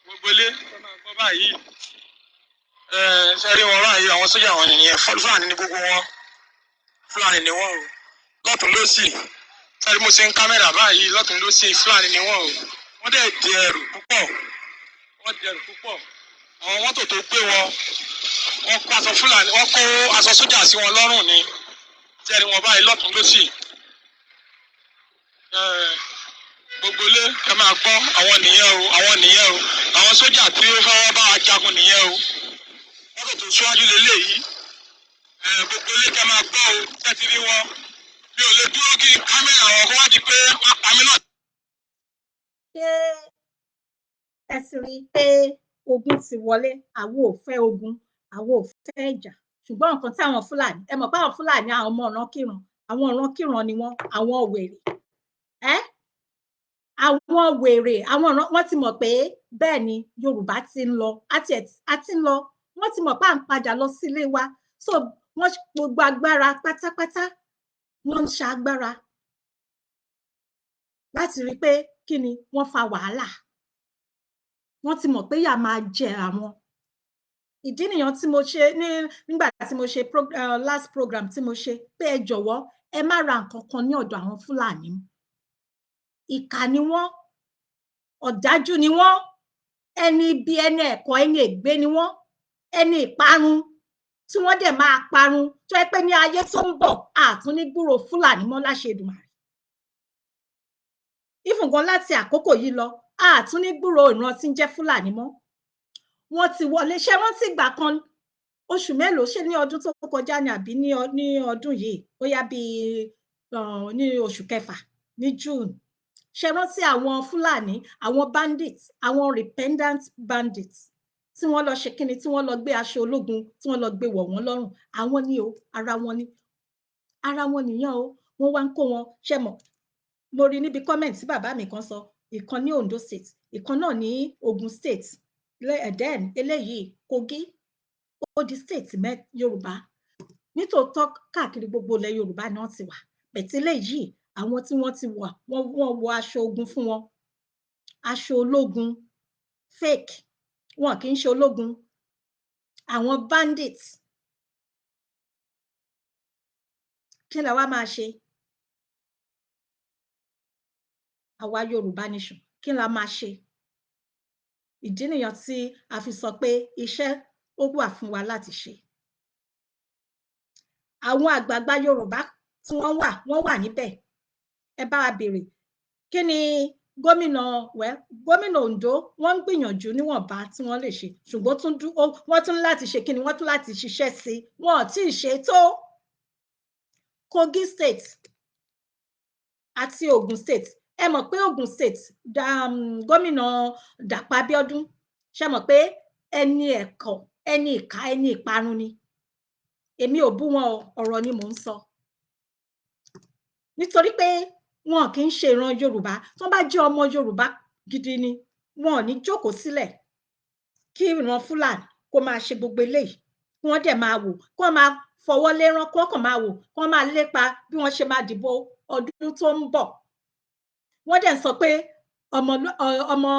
gbogbo ilé ẹ máa gbọ́ báyìí. Ẹ ṣe rí wọn báyìí, àwọn sójà wọn nìyẹn. Fúlàní ní gbogbo wọn, Fúlàní ni wọ́n o, lọ́tún lọ́sì. Sáré mo ṣe ń kámẹ́rà báyìí lọ́tún lósì, Fúlàní ni wọ́n o. Wọ́n dẹ̀ di ẹrù púpọ̀, wọ́n di ẹrù púpọ̀. Àwọn mọ́tò tó gbé wọn, wọ́n kó aṣọ Fúlàní, wọ́n kó aṣọ sójà sí wọn lọ́rùn ni. Jẹ́rìí wọn báyìí lọ́tún lósì. Gbogbo ilé, ẹ máa gbọ́, àwọn nìyẹn o, àwọn nìyẹn o, àwọn sójà tí ó fẹ́ bá wa jagun nìyẹn o. Mọ́tò tó síwájú lélẹ́yìí. Gbogbo ilé, kẹ máa gbọ́ o. Ṣé ti rí wọn? Mi ò lè dúró kí kámẹ́rà wọn kó wá di pé wọ́n pa mí náà. Ṣé ẹ sì rí i pé ogun ti wọlé? Àwọn ò fẹ́ ogun, àwọn ò fẹ́ ìjà, ṣùgbọ́n nǹkan tí àwọn Fúlàní, ẹ mọ̀ pé àwọn Fúlàní, àwọn ọmọ ọ̀rànkìràn, àwọn ọ̀rànkìràn ni wọ́n, àwọn wèrè ẹ́, àwọn wèrè, àwọn ọ̀ràn. Wọ́n ti mọ̀ pé bẹ́ẹ̀ ni Yorùbá ti ń lọ, àti ti ń lọ. Wọ́n ti mọ̀ pé à ń padà lọ sílé wa, so wọ́n gbogbo agbára pátápátá, wọ́n ń ṣa agbára láti rí i pé kí ni wọ́n fa wàhálà. Wọ́n ti mọ̀ pé ìyà máa jẹ àwọn. Ìdí nìyẹn tí mo ṣe ní nígbà tí mo ṣe last program tí mo ṣe pé ẹ jọ̀wọ́, ẹ má ra nǹkan kan ní ọ̀dọ̀ àwọn Fúlàní. Ìkà ni wọ́n, ọ̀dájú ni wọ́n, ẹni ibi, ẹni ẹ̀kọ́, ẹni ègbé ni wọ́n, ẹni ìparun tí wọ́n dẹ̀ máa parun, tó yẹ pé ní ayé tó ń bọ̀, àtún ní gbúrò Fúlàní mọ́ láṣẹ Èdùmàrè. Even gan láti àkókò yìí lọ, àtún ní gbúrò ìran tí ń jẹ́ Fúlàní mọ́. Wọ́n ti wọlé. Ṣé rántí ìgbà kan, oṣù mélòó, ṣé ní ọdún tó kọjá ni àbí ní ọdún yìí, bóyá bíi ní oṣù kẹfà, ní June, ṣé rántí àwọn Fúlàní, àwọn bandits, àwọn repentant bandits tí wọ́n lọ ṣe kíni, tí wọ́n lọ gbé aṣọ ológun, tí wọ́n lọ gbé wọ̀ wọ́n lọ́rùn? Àwọn ni o, ara wọn ni, ara wọn nìyẹn o. Wọ́n wá ń kó wọn. Ṣe mọ̀, mo rí níbi comment tí bàbá mi kan sọ, ìkan ní Ondo State, ìkan náà ní Ogun State, then eléyìí Kogi, ó di state mẹ́ Yorùbá. Nítòótọ́, káàkiri gbogbo ilẹ̀ Yorùbá ni wọ́n ti wà bẹ̀tí. Eléyìí, àwọn tí wọ́n ti wà, wọ́n wọ aṣọ ogun fún wọn, aṣọ ológun fake. Wọn kì í ṣe ológun, àwọn bandits. Kí la wá máa ṣe, àwa Yorùbá nation? Kí la máa ṣe? Ìdí nìyẹn tí a fi sọ pé iṣẹ́ ó wà fún wa láti ṣe. Àwọn àgbààgbà Yorùbá tí wọ́n wà, wọ́n wà níbẹ̀. Ẹ bá wa béèrè kí ni gómìnà, well, gómìnà Ondo, wọ́n ń gbìyànjú níwọ̀nba tí wọ́n lè ṣe, ṣùgbọ́n wọ́n tún láti ṣe kí ni, wọ́n tún láti ṣiṣẹ́ sí i. Wọn ò tí ì ṣe tó. Kogi State àti Ogun State, ẹ mọ̀ pé Ogun State, gómìnà Dàpọ̀ Abíọ́dún, ṣe mọ̀ pé ẹni ẹ̀kọ́, ẹni ìka, ẹni ìparun ni. Èmi ò bú wọn o, ọ̀rọ̀ ni mò ń sọ, nítorí pé wọn kì í ṣe ìran Yorùbá. Tí wọ́n bá jẹ́ ọmọ Yorùbá gidi ni, wọn ò ní jókòó sílẹ̀ kí ìran Fúlàní kó máa ṣe gbogbo eléyìí, kí wọ́n dẹ̀ máa wò, kí wọ́n máa fọwọ́ lérán, kí wọ́n kàn máa wò, kí wọ́n máa lépa bí wọ́n ṣe máa dìbò ọdún tó ń bọ̀. Wọ́n dẹ̀ ń sọ pé ọmọ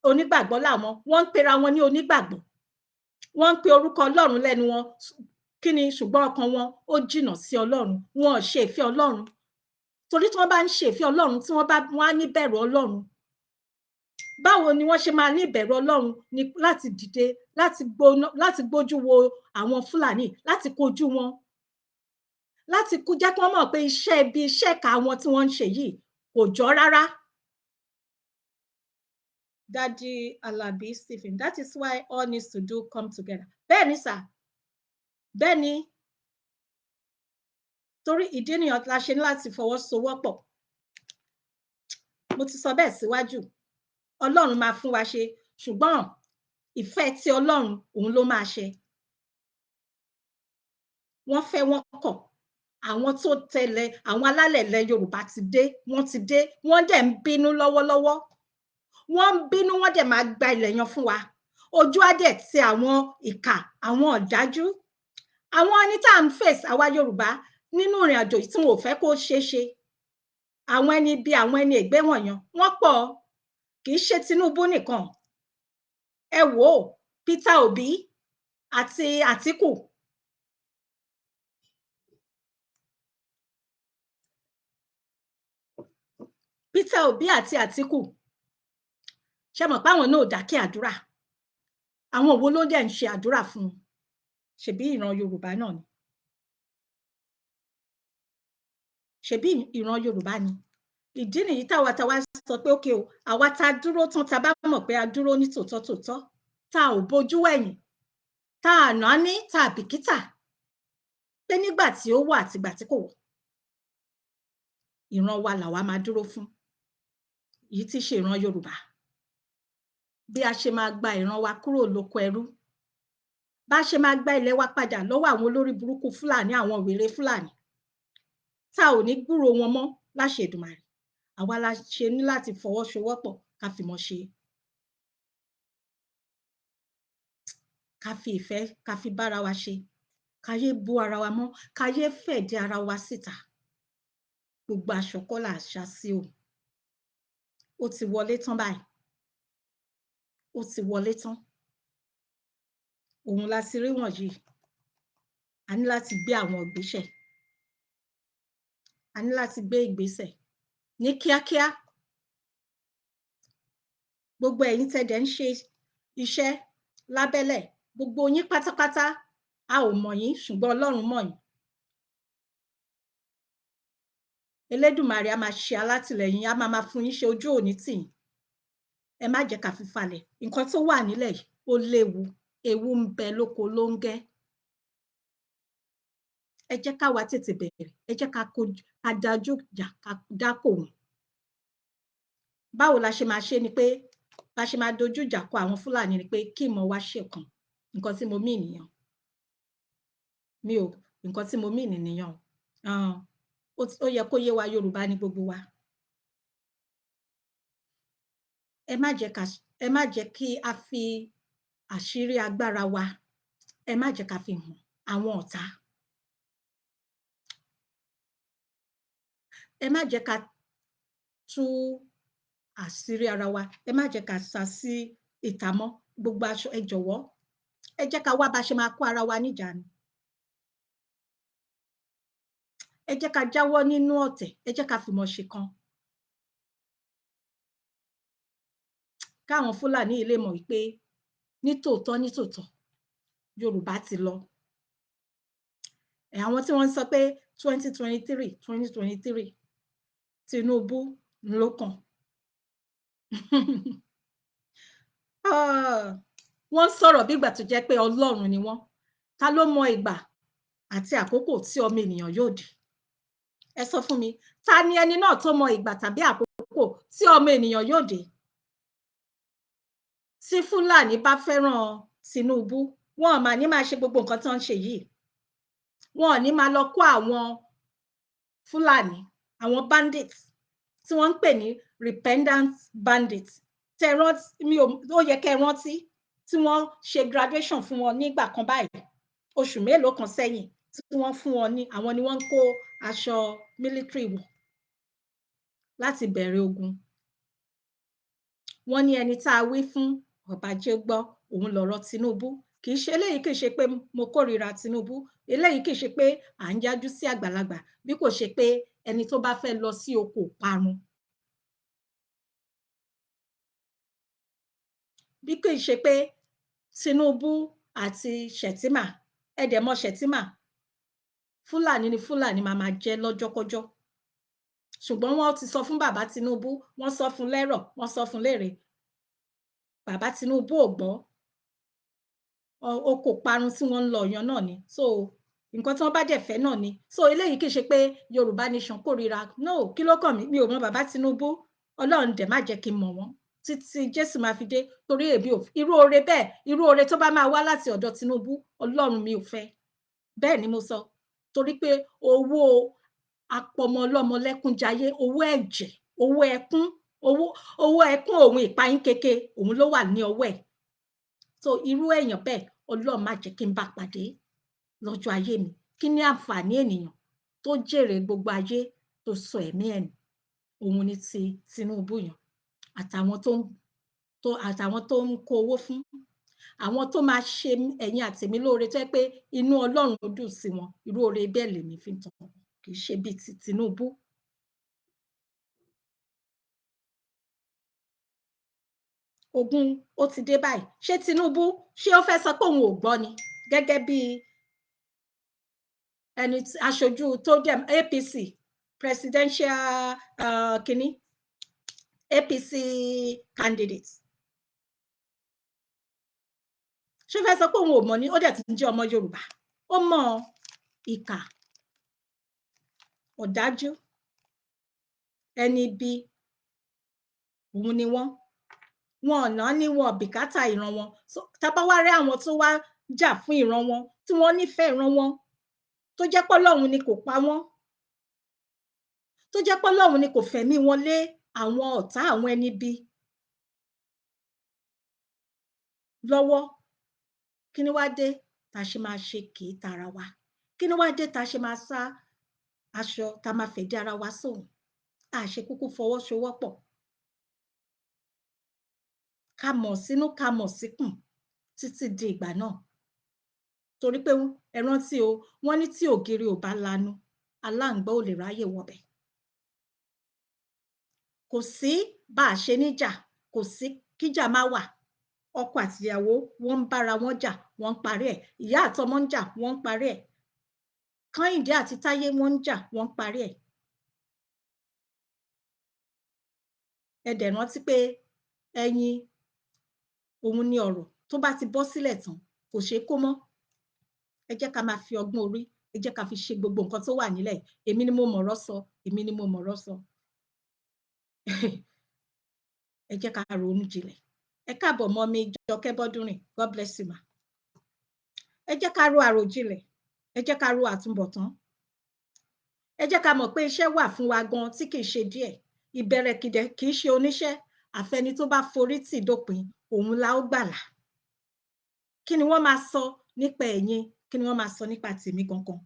onígbàgbọ́ làwọn. Wọ́n ń pera wọn ní onígbàgbọ́, wọ́n ń pe orúkọ Ọlọ́run lẹ́nu wọn, kí ni, ṣùgbọ́n ọkàn wọn ó jìnnà sí Ọlọ́run. Wọn ò ṣe ìfẹ́ Ọlọ́run, torí tí wọ́n bá ń ṣe ìfẹ́ Ọlọ́run, tí wọ́n bá wọ́n á ní bẹ̀rù Ọlọ́run. Báwo ni wọ́n ṣe máa ní ìbẹ̀rù Ọlọ́run? Ní láti dìde, láti gbóná, láti gbójú wo àwọn Fúlàní, láti kojú wọn, láti kú jẹ́ kí wọ́n mọ̀ pé iṣẹ́ ibi, iṣẹ́ ìka wọn tí wọ́n ń ṣe yìí kò jọ rárá. Daddy Alabi Stephen, that is why all needs to do come together. Bẹ́ẹ̀ ni sà, bẹ́ẹ̀ ni, torí ìdí nìyẹn la ṣe ní láti fọwọ́sowọ́pọ̀. Mo ti sọ bẹ́ẹ̀ síwájú, Ọlọ́run máa fún wa ṣe, ṣùgbọ́n ìfẹ́ tí Ọlọ́run òun ló máa ṣe. Wọ́n fẹ́, wọ́n kọ̀, àwọn tó tẹ̀lé àwọn alálẹ̀ ilẹ̀ Yorùbá ti dé, wọ́n ti dé, wọ́n dẹ̀ ń bínú lọ́wọ́lọ́wọ́. Wọ́n ń bínú, wọ́n dẹ̀ máa gba ilẹ̀ yan fún wa. Ojú á dẹ̀ ti àwọn ìkà, àwọn ọ̀dájú, àwọn ẹni tá à ń face àwa Yorùbá nínú ìrìn àjò yìí tí wọn ò fẹ́ kó ṣeé ṣe. Àwọn ẹni bí àwọn ẹni ègbé wọ̀nyàn, wọ́n pọ̀, kì í ṣe Tinubu nìkan. Ẹ wò ó, Peter Obi àti Àtíkù. Peter Obi àti Àtíkù, ṣe mọ̀ pé àwọn náà ò dákẹ́ àdúrà? Àwọn wo ló dẹ̀ ń ṣe àdúrà fún un? Ṣebí ìran Yorùbá náà ni. Ṣebí ìran Yorùbá ni. Ìdí nìyí táwa táwa sọ pé ókè o, àwa tá a dúró tán, tá a bá mọ̀ pé a dúró ní tòótọ́ tòótọ́, tá a ò bojú ẹ̀yìn, tá a náání, tá a bìkítà pé nígbà tí ó wà àtìgbà tí kò wọ̀, ìran wa làwa máa dúró fún, èyí tí í ṣe ìran Yorùbá. Bí a ṣe máa gba ìran wa kúrò lóko ẹrú, bá a ṣe máa gba ilẹ̀ wa padà lọ́wọ́ àwọn olórí burúkú Fúlàní, àwọn wèrè Fúlàní, tá ò ní gbúròó wọn mọ́ láṣẹ Èdùmàrè. Àwa la ṣe ní láti fọwọ́sowọ́pọ̀, ká fìmọ̀ ṣe, ká fi ìfẹ́, ká fi bára wa ṣe, ká yé bú ara wa mọ́, ká yé fẹ̀dí ara wa síta. Gbogbo aṣọ kọ́ là ṣá sí o. Ó ti wọlé tán báyìí, ó ti wọlé tán. Òun la ti rí wọ̀nyí. A ní láti gbé àwọn ìgbésẹ̀, a ní láti gbé ìgbésẹ̀ ní kíákíá. Gbogbo ẹ̀yin tẹ́ dẹ̀ ń ṣe iṣẹ́ lábẹ́lẹ̀, gbogbo yín pátápátá, a ò mọ̀ yín, ṣùgbọ́n Ọlọ́run mọ̀ yín. Elédùmarè á máa ṣe alátìlẹyìn, á máa máa fún yín ṣe, ojú òní tì yín. Ẹ má jẹ́ ká fi falẹ̀. Nǹkan tó wà nílẹ̀ yìí ó léwu, ewu ń bẹ lóko lóńgẹ́. Ẹ jẹ́ káwa tètè bẹ̀rẹ̀, ẹ jẹ́ ká kojú, ká dájú ìjà, ká dákò wọn. Báwo la ṣe máa ṣe ni pé bá ṣe máa dojú ìjà kọ àwọn Fúlàní ni pé kí ìmọ̀ wa ṣọ̀kan. Nǹkan tí mo mean nìyẹn. Mi ò, nǹkan tí mo mean nìyẹn. Ó yẹ kó yé wa, Yorùbá ní gbogbo wa. Ẹ má jẹ́ ká, ẹ má jẹ́ kí a fi àṣírí agbára wa, ẹ má jẹ́ ká fi hàn àwọn ọ̀tá. Ẹ má jẹ́ ká tú àṣírí ara wa, ẹ má jẹ́ ká sá sí ìta mọ́. Gbogbo aṣọ, ẹ jọ̀wọ́, ẹ jẹ́ ká wá bá ṣe máa kó ara wa níjàánu. Ẹ jẹ́ ká jáwọ́ nínú ọ̀tẹ̀, ẹ jẹ́ ká fìmọ̀ ṣọ̀kan. Káwọn Fúlàní yìí lè mọ̀ wípé nítòótọ́ nítòótọ́ Yorùbá ti lọ. Àwọn tí wọ́n ń sọ pé 2023 2023 Tinubu ló kàn. Wọ́n sọ̀rọ̀ bí ìgbà tó jẹ́ pé Ọlọ́run ni wọ́n. Ta ló mọ ìgbà àti àkókò tí ọmọ ènìyàn yóò dé? Ẹ sọ fún mi, ta ni ẹni náà tó mọ ìgbà tàbí àkókò tí ọmọ ènìyàn yóò dé? Tí Fúlàní bá fẹ́ràn Tinubu, wọn ò mà ní máa ṣe gbogbo nǹkan tó ń ṣe yìí. Wọn ò ní máa lọ kó àwọn Fúlàní, àwọn bandits tí wọ́n ń pè ní repentant bandits. Tẹ rántí, mi ò, ó yẹ kẹ́ rántí tí wọ́n ṣe graduation fún wọn nígbà kan báyìí, oṣù mélòó kan sẹ́yìn, tí wọ́n fún wọn ní, àwọn ni wọ́n ń kó aṣọ military wọ̀ láti bẹ̀rẹ̀ ogun. Wọ́n ní ẹni tá a wí fún ọ̀bàjẹ́ gbọ́, òun lọ̀rọ̀ Tinubu. Kì í ṣe eléyìí, kì í ṣe pé mo kórìíra Tinubu, eléyìí kì í ṣe pé à ń yájú sí àgbàlagbà, bí kò ṣe pé ẹni tó bá fẹ́ lọ sí oko parun. Bí kì í ṣe pé Tinubu àti Shettima, ẹ dẹ̀ mọ̀ Shettima, Fúlàní ni Fúlàní máa máa jẹ́ lọ́jọ́kọ́jọ́. Ṣùgbọ́n wọ́n ti sọ fún bàbá Tinubu, wọ́n sọ fún lẹ́rọ̀, wọ́n sọ fún lérè. Bàbá Tinubu ò gbọ́. Oko parun tí wọ́n ń lọ yan náà ni. So nǹkan tí wọ́n bá dẹ̀ fẹ́ náà ni. So eléyìí kì í ṣe pé Yorùbá nation kórìíra. No, kí ló kàn mí? Mi ò mọ bàbá Tinubu. Ọlọ́run dẹ̀ má jẹ́ kí n mọ̀ wọ́n títí Jésù máa fi dé, torí èmi ò irú oore bẹ́ẹ̀, irú oore tó bá máa wá láti ọ̀dọ̀ Tinubu, Ọlọ́run mi ò fẹ́. Bẹ́ẹ̀ ni mo sọ, torí pé owó apọmọlọ́mọ lẹ́kúnjayé, owó ẹ̀jẹ̀, owó ẹkún, owó ẹkún òun ìpayín keke, òun ló wà ní ọwọ́ ẹ̀. So irú èèyàn bẹ́ẹ̀, Ọlọ́run má jẹ́ kí n bá pàdé lọ́jọ́ ayé mi. Kí ni àǹfààní ènìyàn tó jèrè gbogbo ayé tó sọ ẹ̀mí ẹ̀ nù? Òun ni ti Tinubu yàn, àtàwọn tó àtàwọn tó ń kó owó fún, àwọn tó máa ṣe ẹ̀yin àtèmi lóore tó jẹ́ pé inú Ọlọ́run dùn sí wọn. Irú oore bẹ́ẹ̀ lèmi fi ń tàn, kì í ṣe bíi ti Tinubu. Ogun ó ti dé báyìí. Ṣé Tinubu ṣé ó fẹ́ sọ pé òun ò gbọ́ ni, gẹ́gẹ́ bí ẹni aṣojú tó dẹ̀ APC presidential kínní APC candidate? Ṣé ó fẹ́ sọ pé òun ò mọ̀ ni? Ó dẹ̀ tún jẹ́ ọmọ Yorùbá, ó mọ̀. Ìkà, ọ̀dájú, ẹni bí òun ni wọ́n. Wọn ọ̀nà ní wọn bìkátà ìran wọn. Tá bá wá rí àwọn tó wá jà fún ìran wọn, tí wọ́n nífẹ̀ẹ́ ìran wọn, tó jẹ́ pé Ọlọ́run ni kò pa wọ́n, tó jẹ́ pé Ọlọ́run ni kò fẹ̀mí wọn lé àwọn ọ̀tá àwọn ẹni bí lọ́wọ́, kí ni wá dé tá a ṣe máa ṣe kì í tara wa? Kí ni wá dé tá a ṣe máa sá aṣọ, tá a máa fẹ̀dí ara wa sóhun? A ṣe kúkú fọwọ́sowọ́pọ̀, ká mọ̀ sínú, ká mọ̀ síkùn títí di ìgbà náà. Torí pé ẹ rántí o, wọ́n ní tí ògiri ò bá lanu, aláǹgbá ò lè ráyè wọbẹ̀. Kò sí bá a ṣe níjà, kò sí kíjà má wà. Ọkọ àtìyàwó wọ́n ń bára wọn jà, wọ́n ń parí ẹ̀. Ìyá àtọmọ ń jà, wọ́n ń parí ẹ̀. Kẹ́hìndé àti Táyé wọ́n ń jà, wọ́n ń parí ẹ̀. Ẹ dẹ̀ rántí pé ẹyin òun ni ọ̀rọ̀ tó bá ti bọ́ sílẹ̀ tán kò ṣeé kó mọ́. Ẹ jẹ́ ká máa fi ọgbọ́n orí, ẹ jẹ́ ká fi ṣe gbogbo nǹkan tó wà nílẹ̀. Èmi ni mo mọ̀rọ̀ sọ, èmi ni mo mọ̀rọ̀ sọ. Ẹ jẹ́ ká ronú jinlẹ̀. Ẹ káàbọ̀ mọ́ mi, Jọkẹ́ Bọ́dúnrìn, God bless you ma. Ẹ jẹ́ ká ro àròjinlẹ̀, ẹ jẹ́ ká ro àtúbọ̀tán. Ẹ jẹ́ ká mọ̀ pé iṣẹ́ wà fún wa gan tí kì í ṣe díẹ̀. Ìbẹ̀rẹ̀ kìdẹ̀ kì í ṣe oníṣẹ́, àfẹni tó bá forí tì dópin òun la ó gbàlà. Kí ni wọ́n máa sọ nípa ẹ̀yin? Kí ni wọ́n máa sọ nípa tèmi gangan?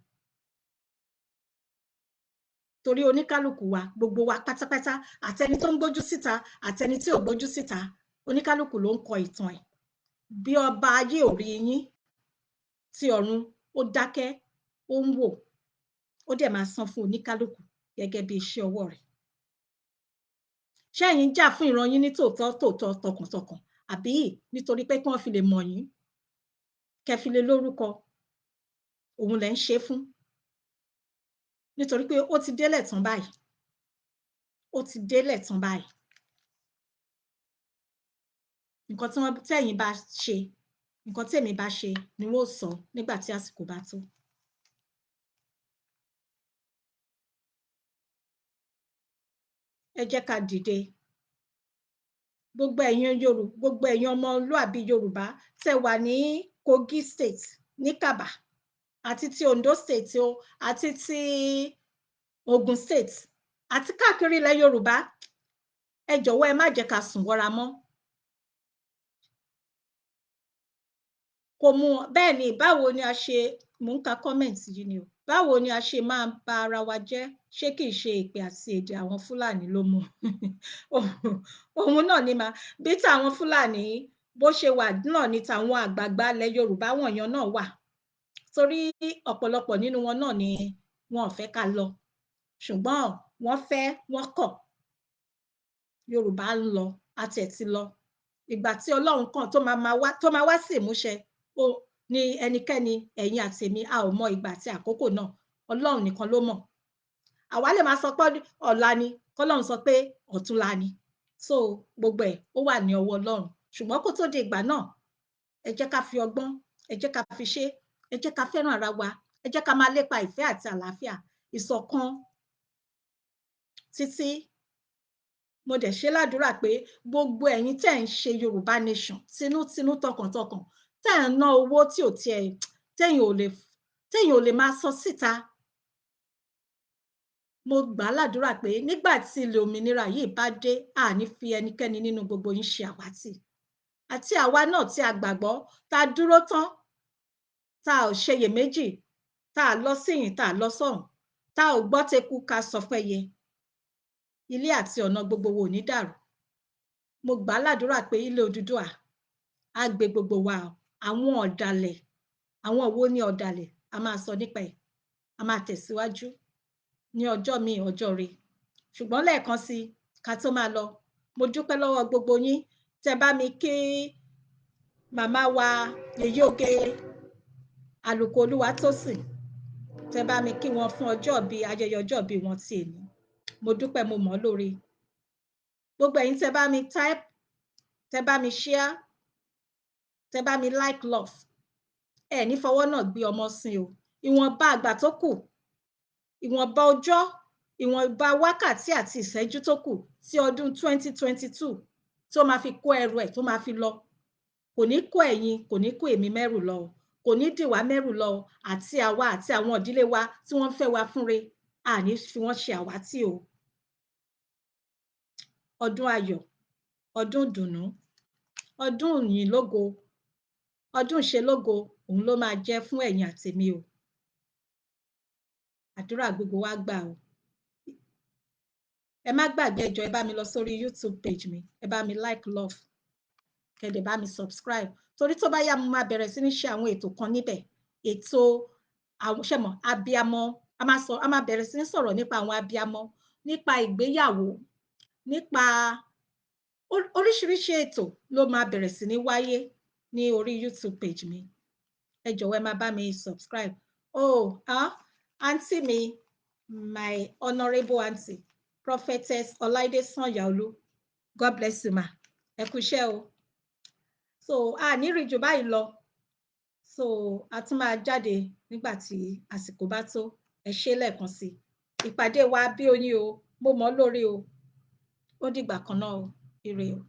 Torí oníkálukú wa, gbogbo wa pátápátá, àtẹni tó ń gbójú síta, àtẹni tí ò gbójú síta, oníkálukú ló ń kọ ìtàn ẹ̀. Bí ọba ayé ò rí yín, tí ọ̀run ó dákẹ́, ó ń wò, ó dẹ̀ máa san fún oníkálukú gẹ́gẹ́ bí iṣẹ́ ọwọ́ rẹ̀. Ṣé ẹ̀yin jà fún ìran yín ní tòótọ́ tòótọ́ tọkàntọkàn, àbí nítorí pé kí wọ́n fi lè mọ̀ yín, kẹ́ fi lè lórúkọ, òun lẹ̀ ń ṣe fún? Nítorí pé ó ti délẹ̀ tán báyìí, ó ti délẹ̀ tán báyìí. Nǹkan tí wọ́n tẹ̀yin bá ṣe, nǹkan tí èmi bá ṣe ni wọ́n ó sọ nígbà tí àsìkò bá tó. Ẹ jẹ́ ká dìde. Gbogbo ẹ̀yin Yorùbá, gbogbo ẹ̀yin ọmọlúàbí Yorùbá tẹ́ wà ní Kogi State, ní Kaba, àti ti Ondo State o, àti ti Ogun State, àti káàkiri ilẹ̀ Yorùbá, ẹ jọ̀wọ́ ẹ má jẹ́ ká sùn wọra mọ́. Kò mú bẹ́ẹ̀ ni. Báwo ni a ṣe, mò ń ka comment yìí ni o, báwo ni a ṣe máa ba ara wa jẹ́? Ṣé kìí ṣe èpè àti èdè àwọn Fúlàní ló mú? Òun náà ni mà bí tàwọn Fúlàní bó ṣe wà náà ni tàwọn àgbààgbà ilẹ̀ Yorùbá wọ̀nyẹn náà wà. Torí ọ̀pọ̀lọpọ̀ nínú wọn náà ni wọn ò fẹ́ ká lọ, ṣùgbọ́n wọ́n fẹ́, wọ́n kọ̀. Yorùbá ń lọ, àti ẹ̀ ti lọ. Ìgbà tí Ọlọ́run kan tó máa wá sí ìmúṣẹ ó ní ẹnikẹ́ni, ẹ̀yin àti èmi, a ò mọ ìgbà àti àkókò náà, Ọlọ́run nìkan ló mọ̀. Àwa lè máa sọ pé ọ̀la ni, kọ́lọ́run sọ pé ọ̀túnla ni. So gbogbo ẹ̀ ó wà ní ọwọ́ Ọlọ́run. Ṣùgbọ́n kó tó di ìgbà náà, ẹ jẹ́ ká fi ọgbọ́n, ẹ jẹ́ ká fi ṣe, ẹ jẹ́ ká fẹ́ràn ara wa, ẹ jẹ́ ká máa lépa ìfẹ́ àti àlàáfíà, ìṣọ̀kan títí. Mo dẹ̀ ṣe ládùúrà pé gbogbo ẹ̀yin tẹ́ ń ṣe Yorùbá Nation tinútinú tọkàntọkàn, tẹ́ ń ná owó tí ò tiẹ̀ téèyàn ò lè máa sọ síta, mo gbà á ládùúrà pé nígbà tí ilẹ̀ òmìnira yìí bá dé, a ní fi ẹnikẹ́ni nínú gbogbo yín ṣe àwátì. Àti àwa náà tí a gbàgbọ́, tá a dúró tán, tá a ò ṣeyèméjì, tá a lọ síyìn, tá a lọ sọ́hùn, tá a ò gbọ́ teku ká sọ fẹ́yẹ, ilé àti ọ̀nà gbogbo wo ò ní dàrú. Mo gbà á ládùúrà pé ilé Odùduwà á gbé gbogbo wa. Àwọn ọ̀dàlẹ̀, àwọn wo ni ọ̀dàlẹ̀, a máa sọ nípa ẹ̀, a máa tẹ̀síwájú ní ọjọ́ míì, ọjọ́ re. Ṣùgbọ́n lẹ́ẹ̀kan sí, ká tó máa lọ, mo dúpẹ́ lọ́wọ́ gbogbo yín. Tẹ́ bá mi kí màmá wa Yèyé Oge Àlùkò Olúwatósìn, tẹ́ bá mi kí wọn fún ọjọ́ ìbí, ayẹyẹ ọjọ́ ìbí wọn ti èní. Mo dúpẹ́, mo mọ̀ ọ́ lóore. Gbogbo ẹ̀yin tẹ́ bá mi type, tẹ́ bá mi share, tẹ́ bá mi like love, ẹ ní fọwọ́ náà gbé ọmọ sin o. Ìwọ̀nba àgbà tó kù, ìwọ̀nba ọjọ́, ìwọ̀nba wákàtí àti ìṣẹ́jú tó kù tí ọdún 2022 tó máa fi kó ẹrù ẹ̀, tó máa fi lọ, kò ní kó ẹ̀yin, kò ní kó èmi mẹ́rù lọ o, kò ní dì wá mẹ́rù lọ o. Àti àwa àti àwọn ìdílé wa tí wọ́n ń fẹ́ wa fúnre, àní fi wọ́n ṣe àwátì o. Ọdún ayọ̀, ọdún ìdùnnú, ọdún ìyìnlógo, ọdún ìṣelógo, òun ló máa jẹ́ fún ẹ̀yin àtèmi o. Àdúrà gbogbo wa gbà o. Ẹ má gbàgbé, ẹ jọ̀ọ́, ẹ bá mi lọ sórí YouTube page mi, ẹ bá mi like love, kẹ́ dẹ̀ bá mi subscribe, torí tó bá yá, mo máa bẹ̀rẹ̀ sí ní ṣe àwọn ètò kan níbẹ̀. Ètò àwọn ṣẹ̀mọ̀ abiamọ, a máa sọ, a máa bẹ̀rẹ̀ sí ní sọ̀rọ̀ nípa àwọn abiamọ, nípa ìgbéyàwó, nípa oríṣiríṣi ètò ló máa bẹ̀rẹ̀ sí ní wáyé ní orí YouTube page mi. Ẹ jọ̀wọ́, ẹ máa bá mi subscribe. Oh ah, aunty mi, my honourable aunty, Prophetess Ọláìdé Sanyaolu, God bless you, ma. Ẹ kú iṣẹ́ o. So a ní rí jù báyìí lọ, so a tún máa jáde nígbà tí àsìkò bá tó. Ẹ ṣé lẹ́ẹ̀kan sí i. Ìpàdé wa bí oyin o. Mo mọ̀ ọ́ lórí o. Ó dìgbà kan náà o. Ire o.